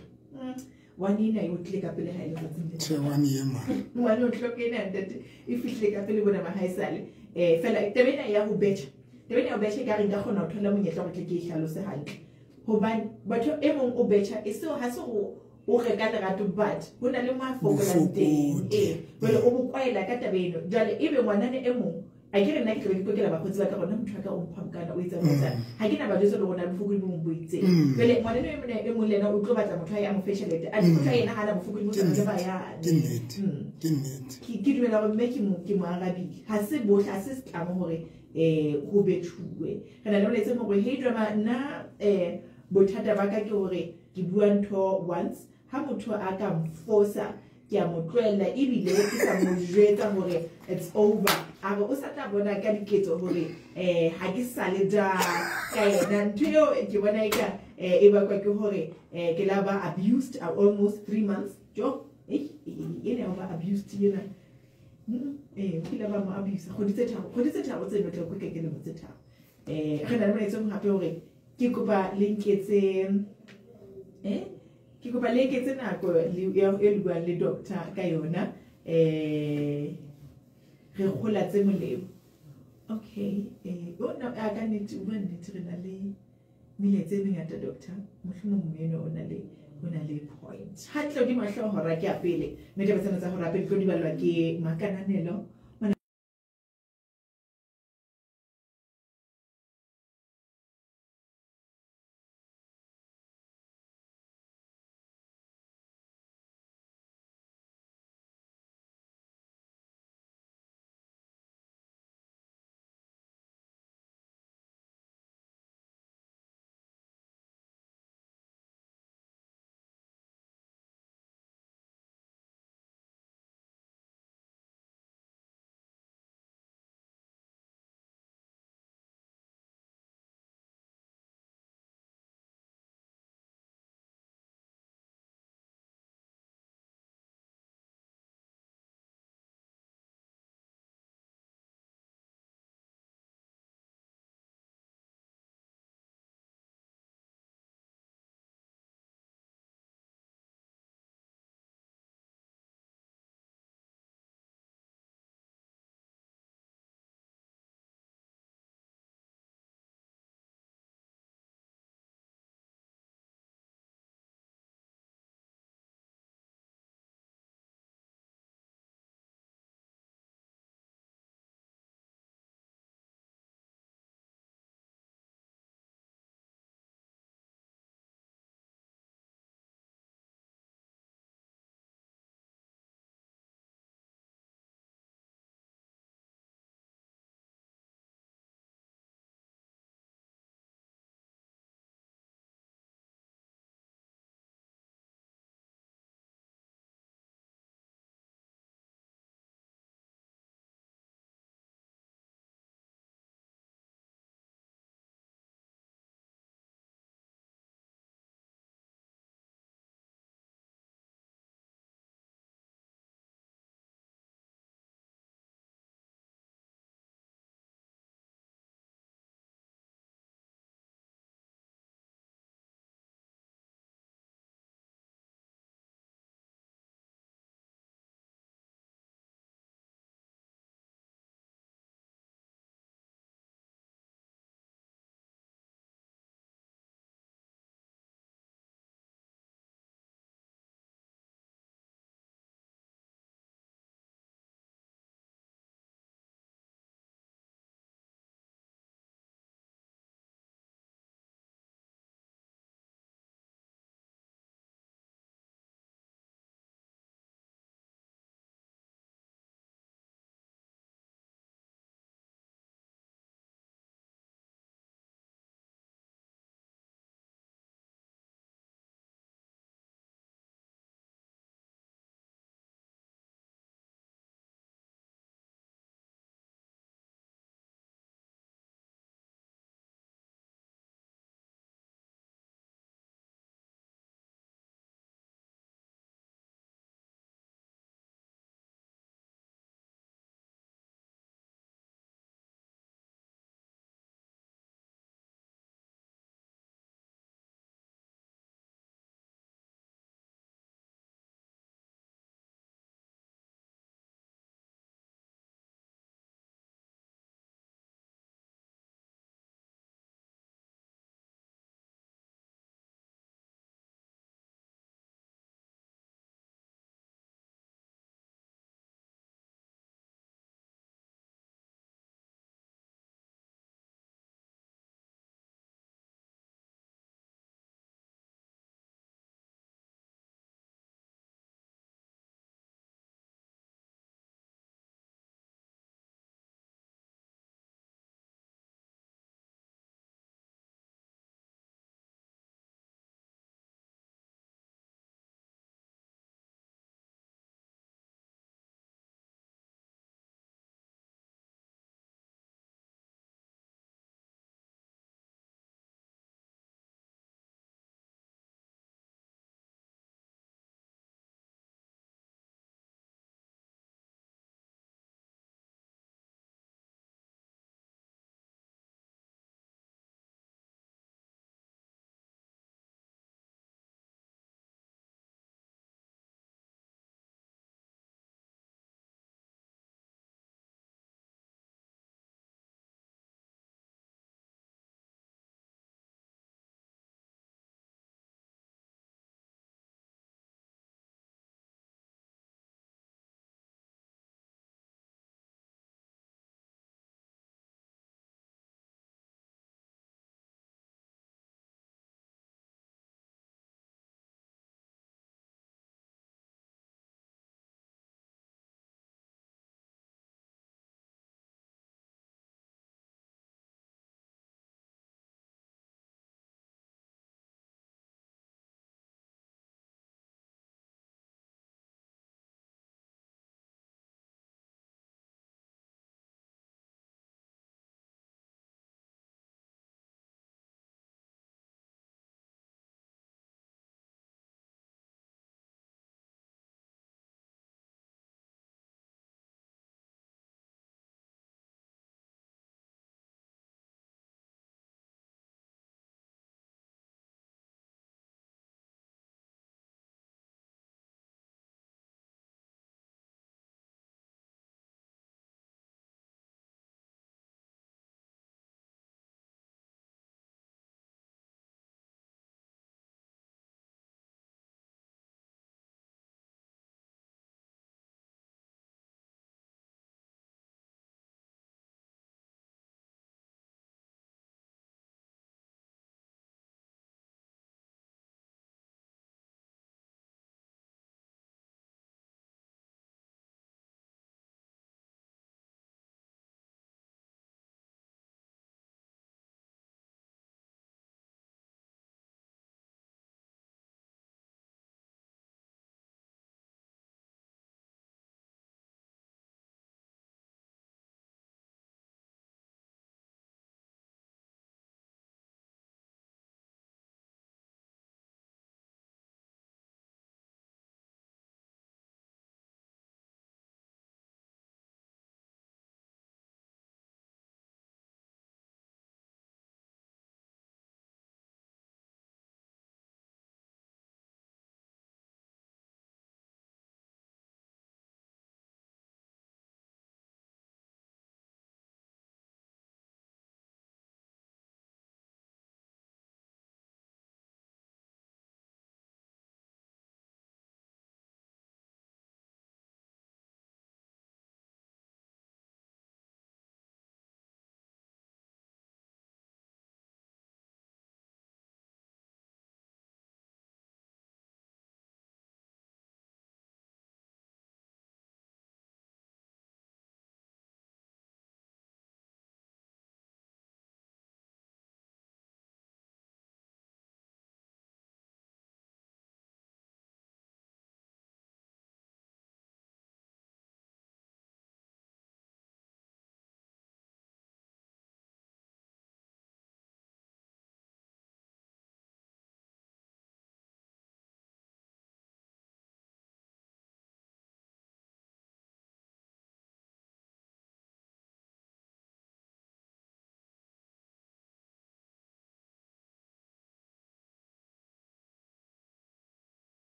One ena e o tlile ka pele ha e le tsatsing lena. Tjhe, one ye man. One o tlo kena ntate, e fihlile ka pele bona mahaesale. Fela taba ena ya ho betjha. Taba ena ya ho betjha e ka re nka kgona ho thola monyetla hore tle ke e hlalose hantle. Hobane batho e mong o betjha, e seo ha se hore o reka lerato, but ho na le mo a fokolang teng. Bofokodi. Jwale o bo kwaela ka taba eno. Jwale ebe ngwanana e mong, a ke re nna ke tlabe ke kokela bakgotsi ba ka rona, motho wa ka o mpha mokana, o etsa, o etsa. Ha ke na ba jwetsa le rona bofokodi bo bong bo itseng. Jwale ngwaneno e mong, e mong le yena o tlo batla motho a ye a mo fe tjhelete. Athe motho a yena ha ana bofokodi bo Ke tshwanang le nnete. ba yane. Ke nnete. Ke nnete. Ke dumela hore mme ke mo arabile. Ha se bohle, ha se setlamo hore ho betjhuwe. Re na le molaetsa o mong hore, hey drama, nna bothata ba ka ke hore ke bua ntho once, ha motho a ka mfosa ke a mo tlohella ebile ke sa mo jwetsa hore it's over. A re o sa tla bona ka diketso hore ha ke sa le da ka yena. Ntho eo ke bona eka e bakwa ke hore ke la ba abused almost 3 months. Jo, ena ya ho ba abused ena. O kile ba mo abuse kgwedi tse tharo, kgwedi tse tharo tseno tla kuka ke lemo tse tharo. Re na le molaetsa o mong hape hore ke kopa le nketse, ke kopa le eketse nako e le buang le doctor ka yona. Re kgola tse molemo. Okay, o na, a ka nnete, o bua nnete, re na le melaetsa e mengata doctor. Mohlomong mme enwa o na le point. Hantle hodima hlooho hora ke ya pele. Mme taba tsena tsa hora pele di tlo di ballwa ke Makananelo.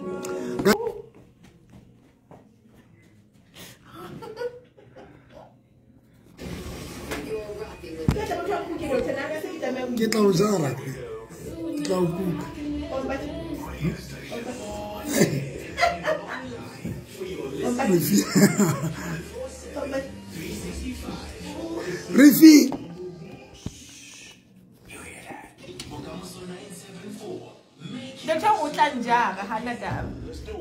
Ke tla o jara, ke tla o kuka. Refi. Doctor o tla njara hana taba.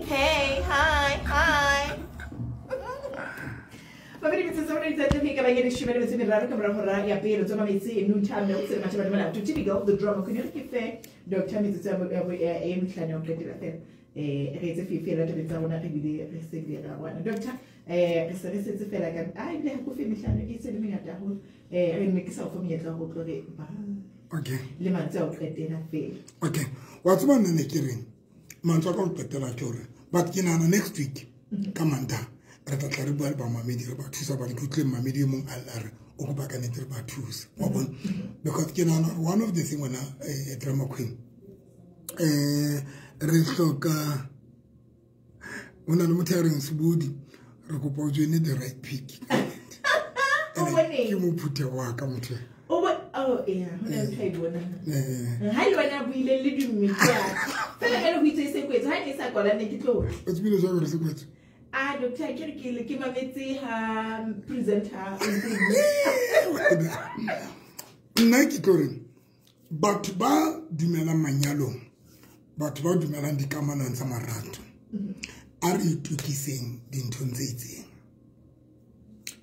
Hey, hi, hi. Babedi metsotso rona di tla ka ba ke shimele metso meraro ka mora hora ya pele tsoma metsi noontime notes le matjhaba mala to typical the drama queen re ke fe doctor metsotso ya e mehlano ya qetela fela re etse fela tabeng tsa rona re bile re se le ra rona doctor re se re setse fela ka a ile ha go fe mehlano e se le mengata haholo re ne ke sa o fa monyetla ho tlo re ba okay le mantswe a o qetela fela. Okay, wa tseba nna ne ke reng mantswe a ka o qetela ke hore but ke nahana next week ka Mantaha re tla tla re bua le bamamedi re ba thusa bane ke utlwile mmamedi e mong a lla re o kopa ka nnete re ba thusa wa bona, because ke nahana hore one of the thing wena drama queen re hloka o na le motho ya reng Sebodi re kopa o joine the right pick. Ke mo phuthego wa ka motho Oh yeah, ho na ntho e bona. Ha le wena buile le dumme ke ya. Fela ka le ho itse se kwetse ha ne sa kwala ne ke tlo. O tsebile jwang hore se kwetse? Ah doctor ke re ke le ke mametse ha presenter o ntse. Nna ke tlo re batho ba dumelang manyalong, batho ba dumelang dikamanong tsa marato, a re itokiseng dinthong tse itseng.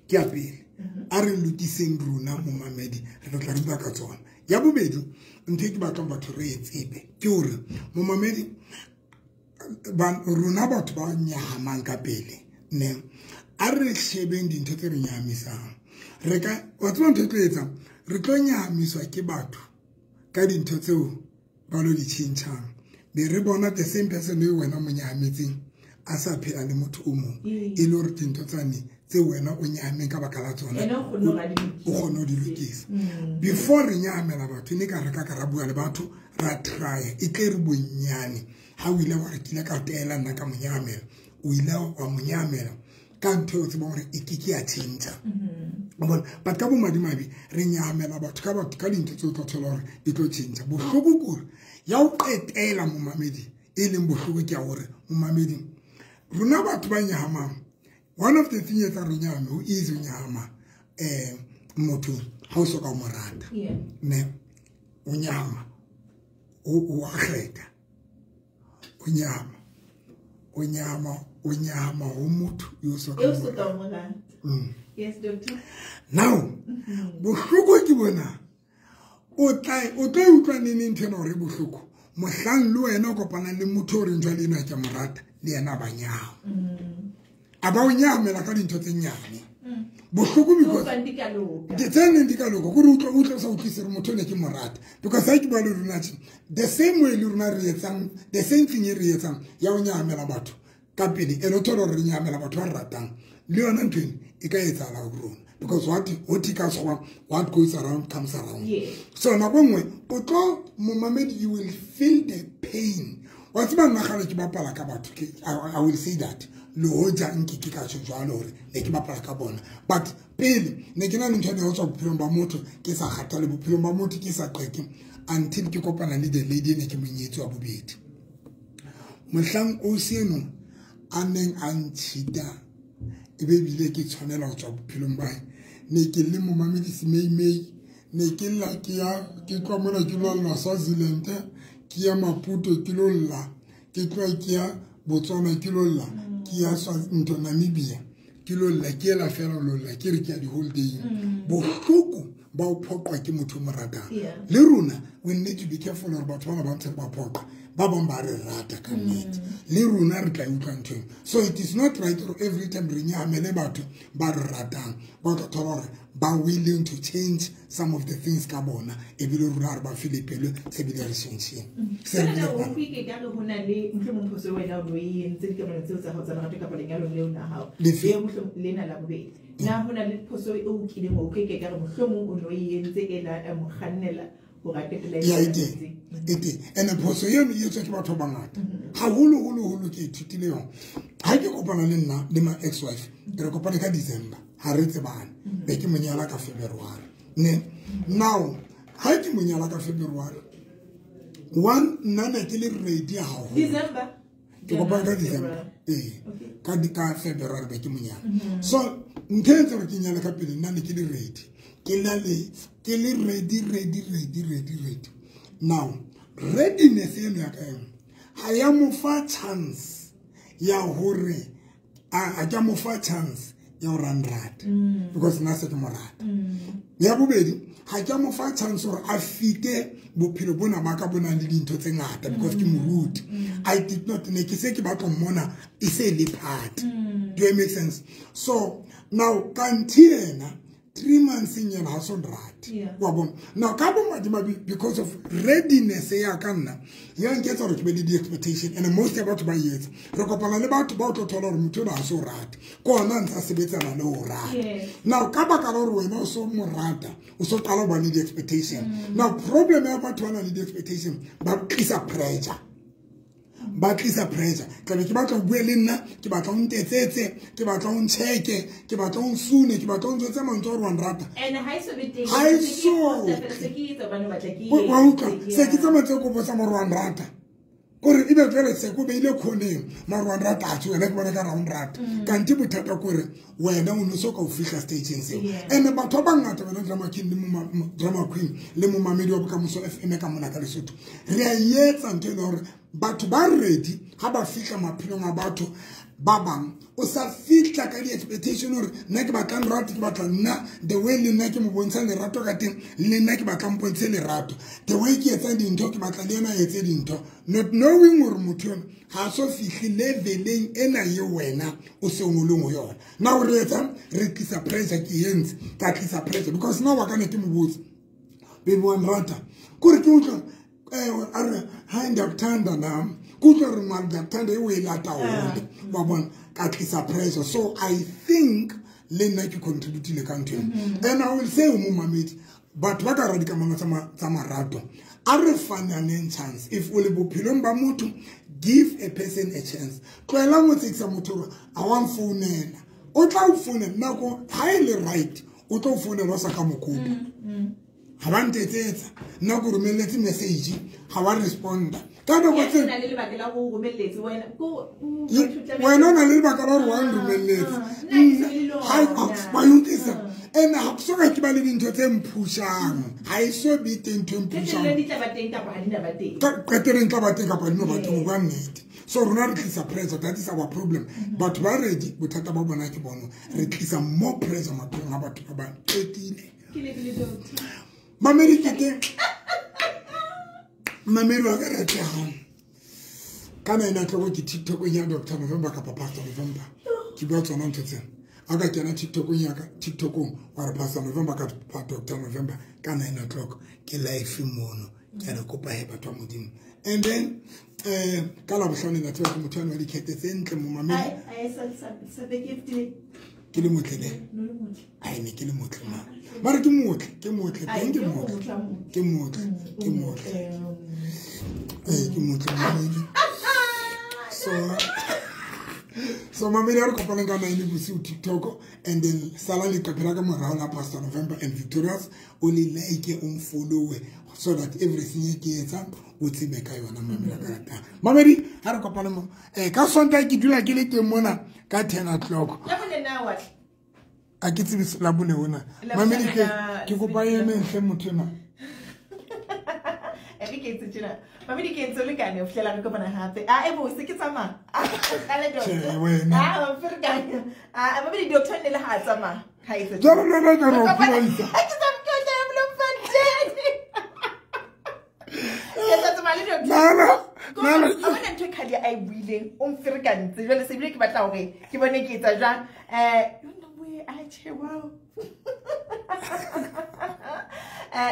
Ke ya pele. A re lokiseng rona momamedi re tla re bua ka tsona. Ya bobedi ntho e ke batlang batho re e tsebe ke hore momamedi rona batho ba nyahamang ka pele ne a re shebeng dintho tse re nyahamisang. Re ka wa tseba ntho e tlo etsang re tlo nyahamiswa ke batho ka dintho tseo ba lo di tjhentjhang, be re bona the same person e wena mo nyahametseng a sa phela le motho o mong e le hore dintho tsane tse wena o nyahameng ka baka la tsona o kgone ho di lokisa. Before re nyahamela batho ne ka re ka ra bua le batho ra try e tle re bonyane ha o ile wa re kile ka tela nna ka mo nyahamela, o ile wa mo nyahamela ka ntho eo tsebang hore e ke ke ya tjhentjha. But ka bomadimabe re nyahamela batho ka batho ka dintho tseo tla thola hore di tlo tjhentjha. Bohloko kore ya o qetela momamedi e leng bohloko ke ya hore momamedi rona batho ba nyahamang, one of the things tsa re nyahame ho easy ho nyahama motho ha o soka o mo rata ne o nyahama o a kgetha o nyahama o nyahama o nyahama ho motho yo soka o mo rata. Yes doctor. Now bohloko ke bona o tla utlwa neng ntho ena hore bohloko mohlang le wena o kopana le motho o reng jwale enwa ke mo rata le yena ba nyahama. A ba o nyahamela ka dintho tse nyane. Bohloko because tse neng di ka loka kore o utlwa sa utlwise re motho ne ke mo rata because ha ke bua le rona tje the same way le rona re etsang the same thing e re etsang ya o nyahamela batho ka pele ene o thole hore re nyahamela batho ba re ratang le yona ntho eno e ka etsahala ho rona because what what goes around comes around. So nako nngwe o tlo momamedi you will feel the pain. Wa tseba nna kgale ke bapala ka batho I will say that le hoja nke ke ka tjho jwalo hore ne ke bapala ka bona, but pele ne ke na le ntho ene ya ho tswa bophelong ba motho ke sa kgathale bophelong ba motho ke sa qeke until ke kopana le the lady ne ke monyetse wa bobedi. Mohlang o seno a neng a ntshita e be ebile ke tshwanela ho tswa bophelong ba hae ne ke le momamedi semeimei ne ke lla ke ya ke tloha mona ke lo lla Swaziland ke ya Maputo ke lo lla ke tloha ke ya Botswana ke lo lla ke ya ntho Namibia ke lo lla ke ela fela lo lla ke re ke ya di-holiday. Bohloko ba o phoqwa ke motho o mo ratang. Le rona we need to be careful hore batho bana ba ntse ba phoqa ba bang ba re rata ka nnete le rona re tla utlwa ntho eo. So it is not right hore every time re nyahamele batho ba re ratang ba tla thola hore ba willing to change some of the things ka bona ebile rona re ba file pelo tse bile re tjhentjheng. Se re o ke ka re hona le mohlomong phoso wena o e entse dikamanong tseo tsa hao tsa lerato kapa lenyalong leo la hao e mohlomong lena la bobedi na hona le phoso e o kileng o ke ka re mohlomong o no e entse e la mo kgannela Hore a qetelle ya e teng e teng. Ene phoso eno e etswa ke batho ba bangata haholoholo. Ke ithutile yona ha ke kopana le nna le my ex wife. Re kopane ka December, ha re tsebane, be ke mo nyala ka February. Ne now ha ke mo nyala ka February one, nna ne ke le ready haholo. December? Ke kopane ka December, ee, ka February be ke mo nyala. So ntho e entse hore ke nyale ka pele, nna ne ke le ready, ke na le ke le ready, ready, ready, ready, ready. Now readiness eno ya ka eno ha ya mo fa chance ya hore a ka mo fa chance ya hore a nrate, because nna se ke mo rata. Ya bobedi, ha ke mo fa chance hore a fite bophelo bona ba ka bonang le dintho tse ngata, because ke moruti. I did not, ne ke se ke batla mmona e se le part. Do it make sense? So now kanti yena 3 months nyana ha so nrate. Wa bona? Now ka bo madimabe, because of readiness ya ka nna, ya nketsa hore ke be le di-expectation. And most ya batho ba e etsa, re kopana le batho ba o tlo thola hore motho ona ha so rate, ke ona ntse a sebetsana le ho rata. Now ka baka la hore wena o so mo rata, o so qala ho ba le di-expectation. Now problem ya batho ba nang le di-expectation, ba tlisa pressure, ba tlisa pressure. Tlabe ke batla ho bue le nna, ke batla o ntetsetse, ke batla o ntšheke, ke batla o nsune, ke batla o ntswetse mantswe a gore wa nrata. And ha e so be teng. Ha e se ke posta fela, se ke etsa hobane o batla ke Wa utlwa? etse, Se ke tsamaya tse kopo tsa more wa nrata, kore ebe jwale se ko beile khoneng mare wa nrata, atjhe wena ke bona ka ra o nrata, kante bothata kore wena o ne so ka o fihla stageng seo. And batho ba bangata, wena drama king le drama queen le momamedi wa Bokamoso FM ka mona ka Lesotho, re a etsa ntho e leng hore batho ba ready ha ba fihla maphelong a batho ba bang, o sa fihla ka di-expectation hore nna ke batla nrate, ke batla nna the way le nna ke mo bontshang lerato ka teng, le nna ke batla mpontshe lerato the way ke etsang dintho, ke batla le ena a etse dintho, not knowing hore motho yona ha so fihle leveleng ena ye wena o seng o leng ho yona. Now re etsang? Re tlisa pressure. Ke entse ka tlisa pressure because now wa ka ne ke mo botse, "Baby, wa nrata?" Kore ke utlwa a re, "Hayi, ndiyakuthanda nami." Ke utlwa re mare ndiyakuthanda e o e lata hole, wa bona? Ka tlisa pressure. So I think le nna ke contributile ka ntho eno. And I will say, momamedi, batho ba ka hara dikamano tsa marato, a re fananeng chance. If o le bophelong ba motho, give a person a chance. Tlohela ho tsekisa motho hore a wa mfounela. O tla o founela nako ha e le right, o tlo o founela o sa ka mokopa. Ga ba ntetsetsa nna, ko romelletse message, ga wa responda ka nako Yes, tse o na le lebaka la ho romelletse wena. Wena o na le lebaka la gore wa nromelletse. Nna ke se le lona. Wa utlwisa? And ga so ka ke ba le dintho tse mphushang, ga e so be teng ntho e Qetellong mphushang. Di tla ba teng kapa ha di na ba teng. Qeteleng tla ba teng kapa di no ba teng, o bua nnete. So rona re tlisa pressure, that is our problem. Batho ba ready, bothata ba bona ke bona re tlisa more pressure maphelong a batho ba bang. Qetile. Ke lebile, doctor. Mamedi, ke teng, mamedi wa ka rategang, ka 9 o'clock ke TikTokong ya Dr November kapa Pastor November. Ke bua tsona ntho tsena. A ka kena TikTokong ya ka, TikTokong wa re Pastor November ka Dr November, ka 9 o'clock ke live mono. Ke a le kopa he, batho ba Modimo. And then ka Labohlano na tseba ke motho ane wa dikete tse ntle, momamedi. Ai, ai, sa beke e fetileng. Ke le motle ne? No le motle. Ai, ne ke le motle ma, mare ke motle, ke motle. Ai, Teng ke ke motle. motle, motle. Ke motle, ke motle. Ee, ke motle, mamedi. So mamedi, a re kopaneng ka 9 bosiu TikTok, and then sala leqephe la ka morao la Pastor November and Victorious, o le like, o mfollowe, so that everything e ke etsang o tsebe ka yona. Mamedi a ka ratang, mamedi, ha re kopane mo ka Sontaha, ke dula ke le teng mona ka 10 o'clock. La bone na wa tle? A ke tsebe la bone ona. La Mamedi, ke bohlano ke kopa eme ntle motho ena. E re ke etse tjena. Mamedi, ke entse o lekane ho fihlela re kopana hape. Ah, e bo se ke tsamaya. Kgale, doctor. Tjhe, wena. Ah, o ferekanya. Ah, mamedi, doctor ne le ha a tsamaya. Ha etse. Jwale le nna ke re o polaisa. Ha ke tsamaya, ke tla ya Bloemfontein. Ke tla tsamaya le doctor. Nana, nana. A bona ntho e khadi a e buileng, o mferekantse. Jwale se bile ke batla hore ke bone ke etsa jwang. No way, a tjhe, wow.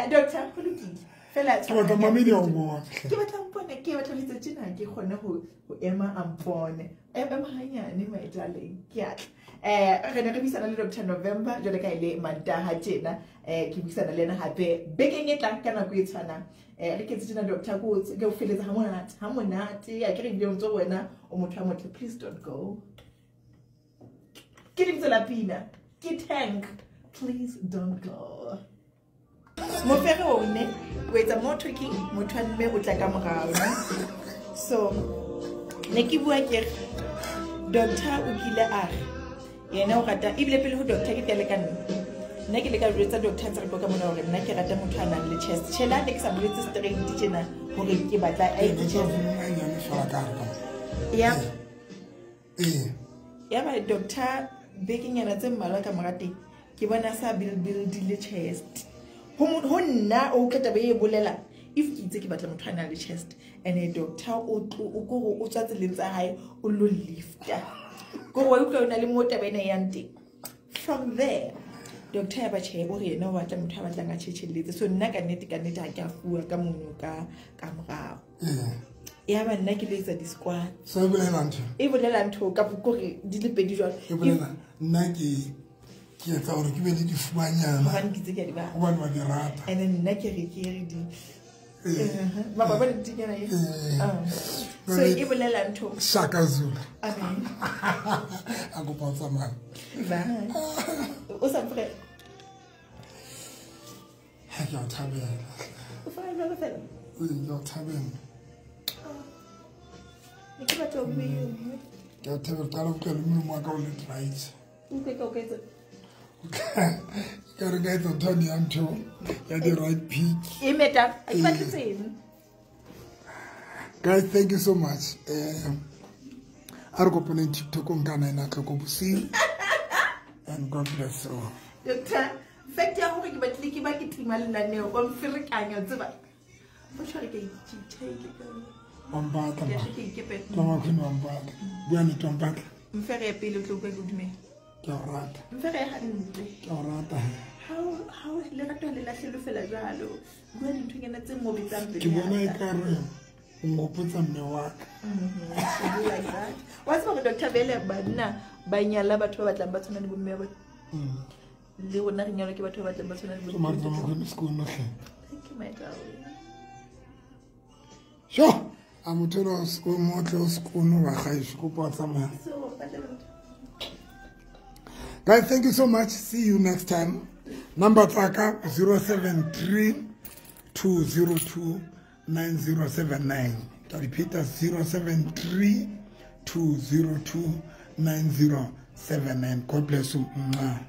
Doctor, ho lokile. Fela Ke batla mamedi a o bone. Ke batla ho mpone, ke batla ho etsa tjena, ke kgone ho ema a mpone. Ema hanyane, my darling. Ke a tla. Re ne re buisana le Dr. November jwale ka ile Mantaha tjena, ke buisana le yena hape bekeng e tlang ka nako e tshwanang. Re ketse tjena doctor ko ke o feletsa ha monate, ha monate. A ke re bile ntse wena o motho a motle, please don't go. Ke lebitso la pina, ke Tank, please don't go. Mofere o ne o etsa more talking, motho a mme o tla ka morao. So ne ke bua ke re doctor o kile a re yena o rata ebile pele ho doctor ke tele ka nna. Nna ke le ka jwetsa doctor ntse re tlo ka mona hore nna ke rata motho a nang le chest. Tjhe, le ne ke sa boletse straight tjena hore ke batla a etse chest. Ya. Ya ba doctor bekenyana tse mmalwa ka mora teng ke bona sa build le chest. Ho nna o utlwa taba e bolela if ke itse ke batla motho a nang le chest and a doctor o tlo o kore o tswa tseleng tsa hae o lo lifta. Kore wa utlwa o na le mo taba ena e yang teng. From there doctor ya ba tjhe o re yena o batla motho a batlang a tjhetjhelletse. So nna ka nnete ha ke a fuwa ka mono ka morao. Ya ba nna ke lo etsa di-squat. So e bolela ntho? E bolela ntho ka kore di le pedi jwalo. E bolela nna ke etsa hore ke be le difuanyana. Hobane ke itse ke a di batla. Hobane wa di rata. And then nna ke re ke re di ba ba le dinyana e. So e bolela ntho. Shaka Zulu. Amen. A kopa o tsamaya. Bye. O sa mfre. Ha ke a thabela. O fa jwalo fela. Ee, ke a thabela. Ne ke batla ho bua e nngwe. Ke a thabela qala ho utlwa le molomo wa ka o le right. Utlwe ka o ka etsa. Ka re ka etsa ntho ya ntho ya di right peak. E meta, a ke batle tseno. Guys, thank you so much. A re kopaneng TikTok nka 9 o'clock bosiu. And God bless you all. Doctor, fact ya hore ke batlile ke ba ke tima lenaneo, wa mferekanya tseba. O tshware ke itjhitjhaile ka. Wa mpatla. Ke ke ikepela. Mama Queen wa mpatla. Bua nnete wa mpatla. Mfere pele o tlo utlwa ke dumela. Ke a o rata. Mfere hantle. Ke a o rata. Ha o lerato le lahlelwe fela jwalo. Bua dinthonyana tse ngobetsang pele. Ke bona ekare o ngopotsa mme wa ka. Like that. Wa tseba hore Dr. Bele banna ba nyala batho ba batlang ba tshwana le bomme ba bona. Le rona re nyalwa ke batho ba batlang ba tshwana le bomme. Mara tsamaya kgone sekolo hle. Thank you my darling. Sho, a motho o motle o sekolo wa gaešo kopa o tsamaya. So, batla ntho. Guys, thank you so much. See you next time. Number tsaka 073 202 9079. I repeat, 073 202 9079. God bless you. Mwah.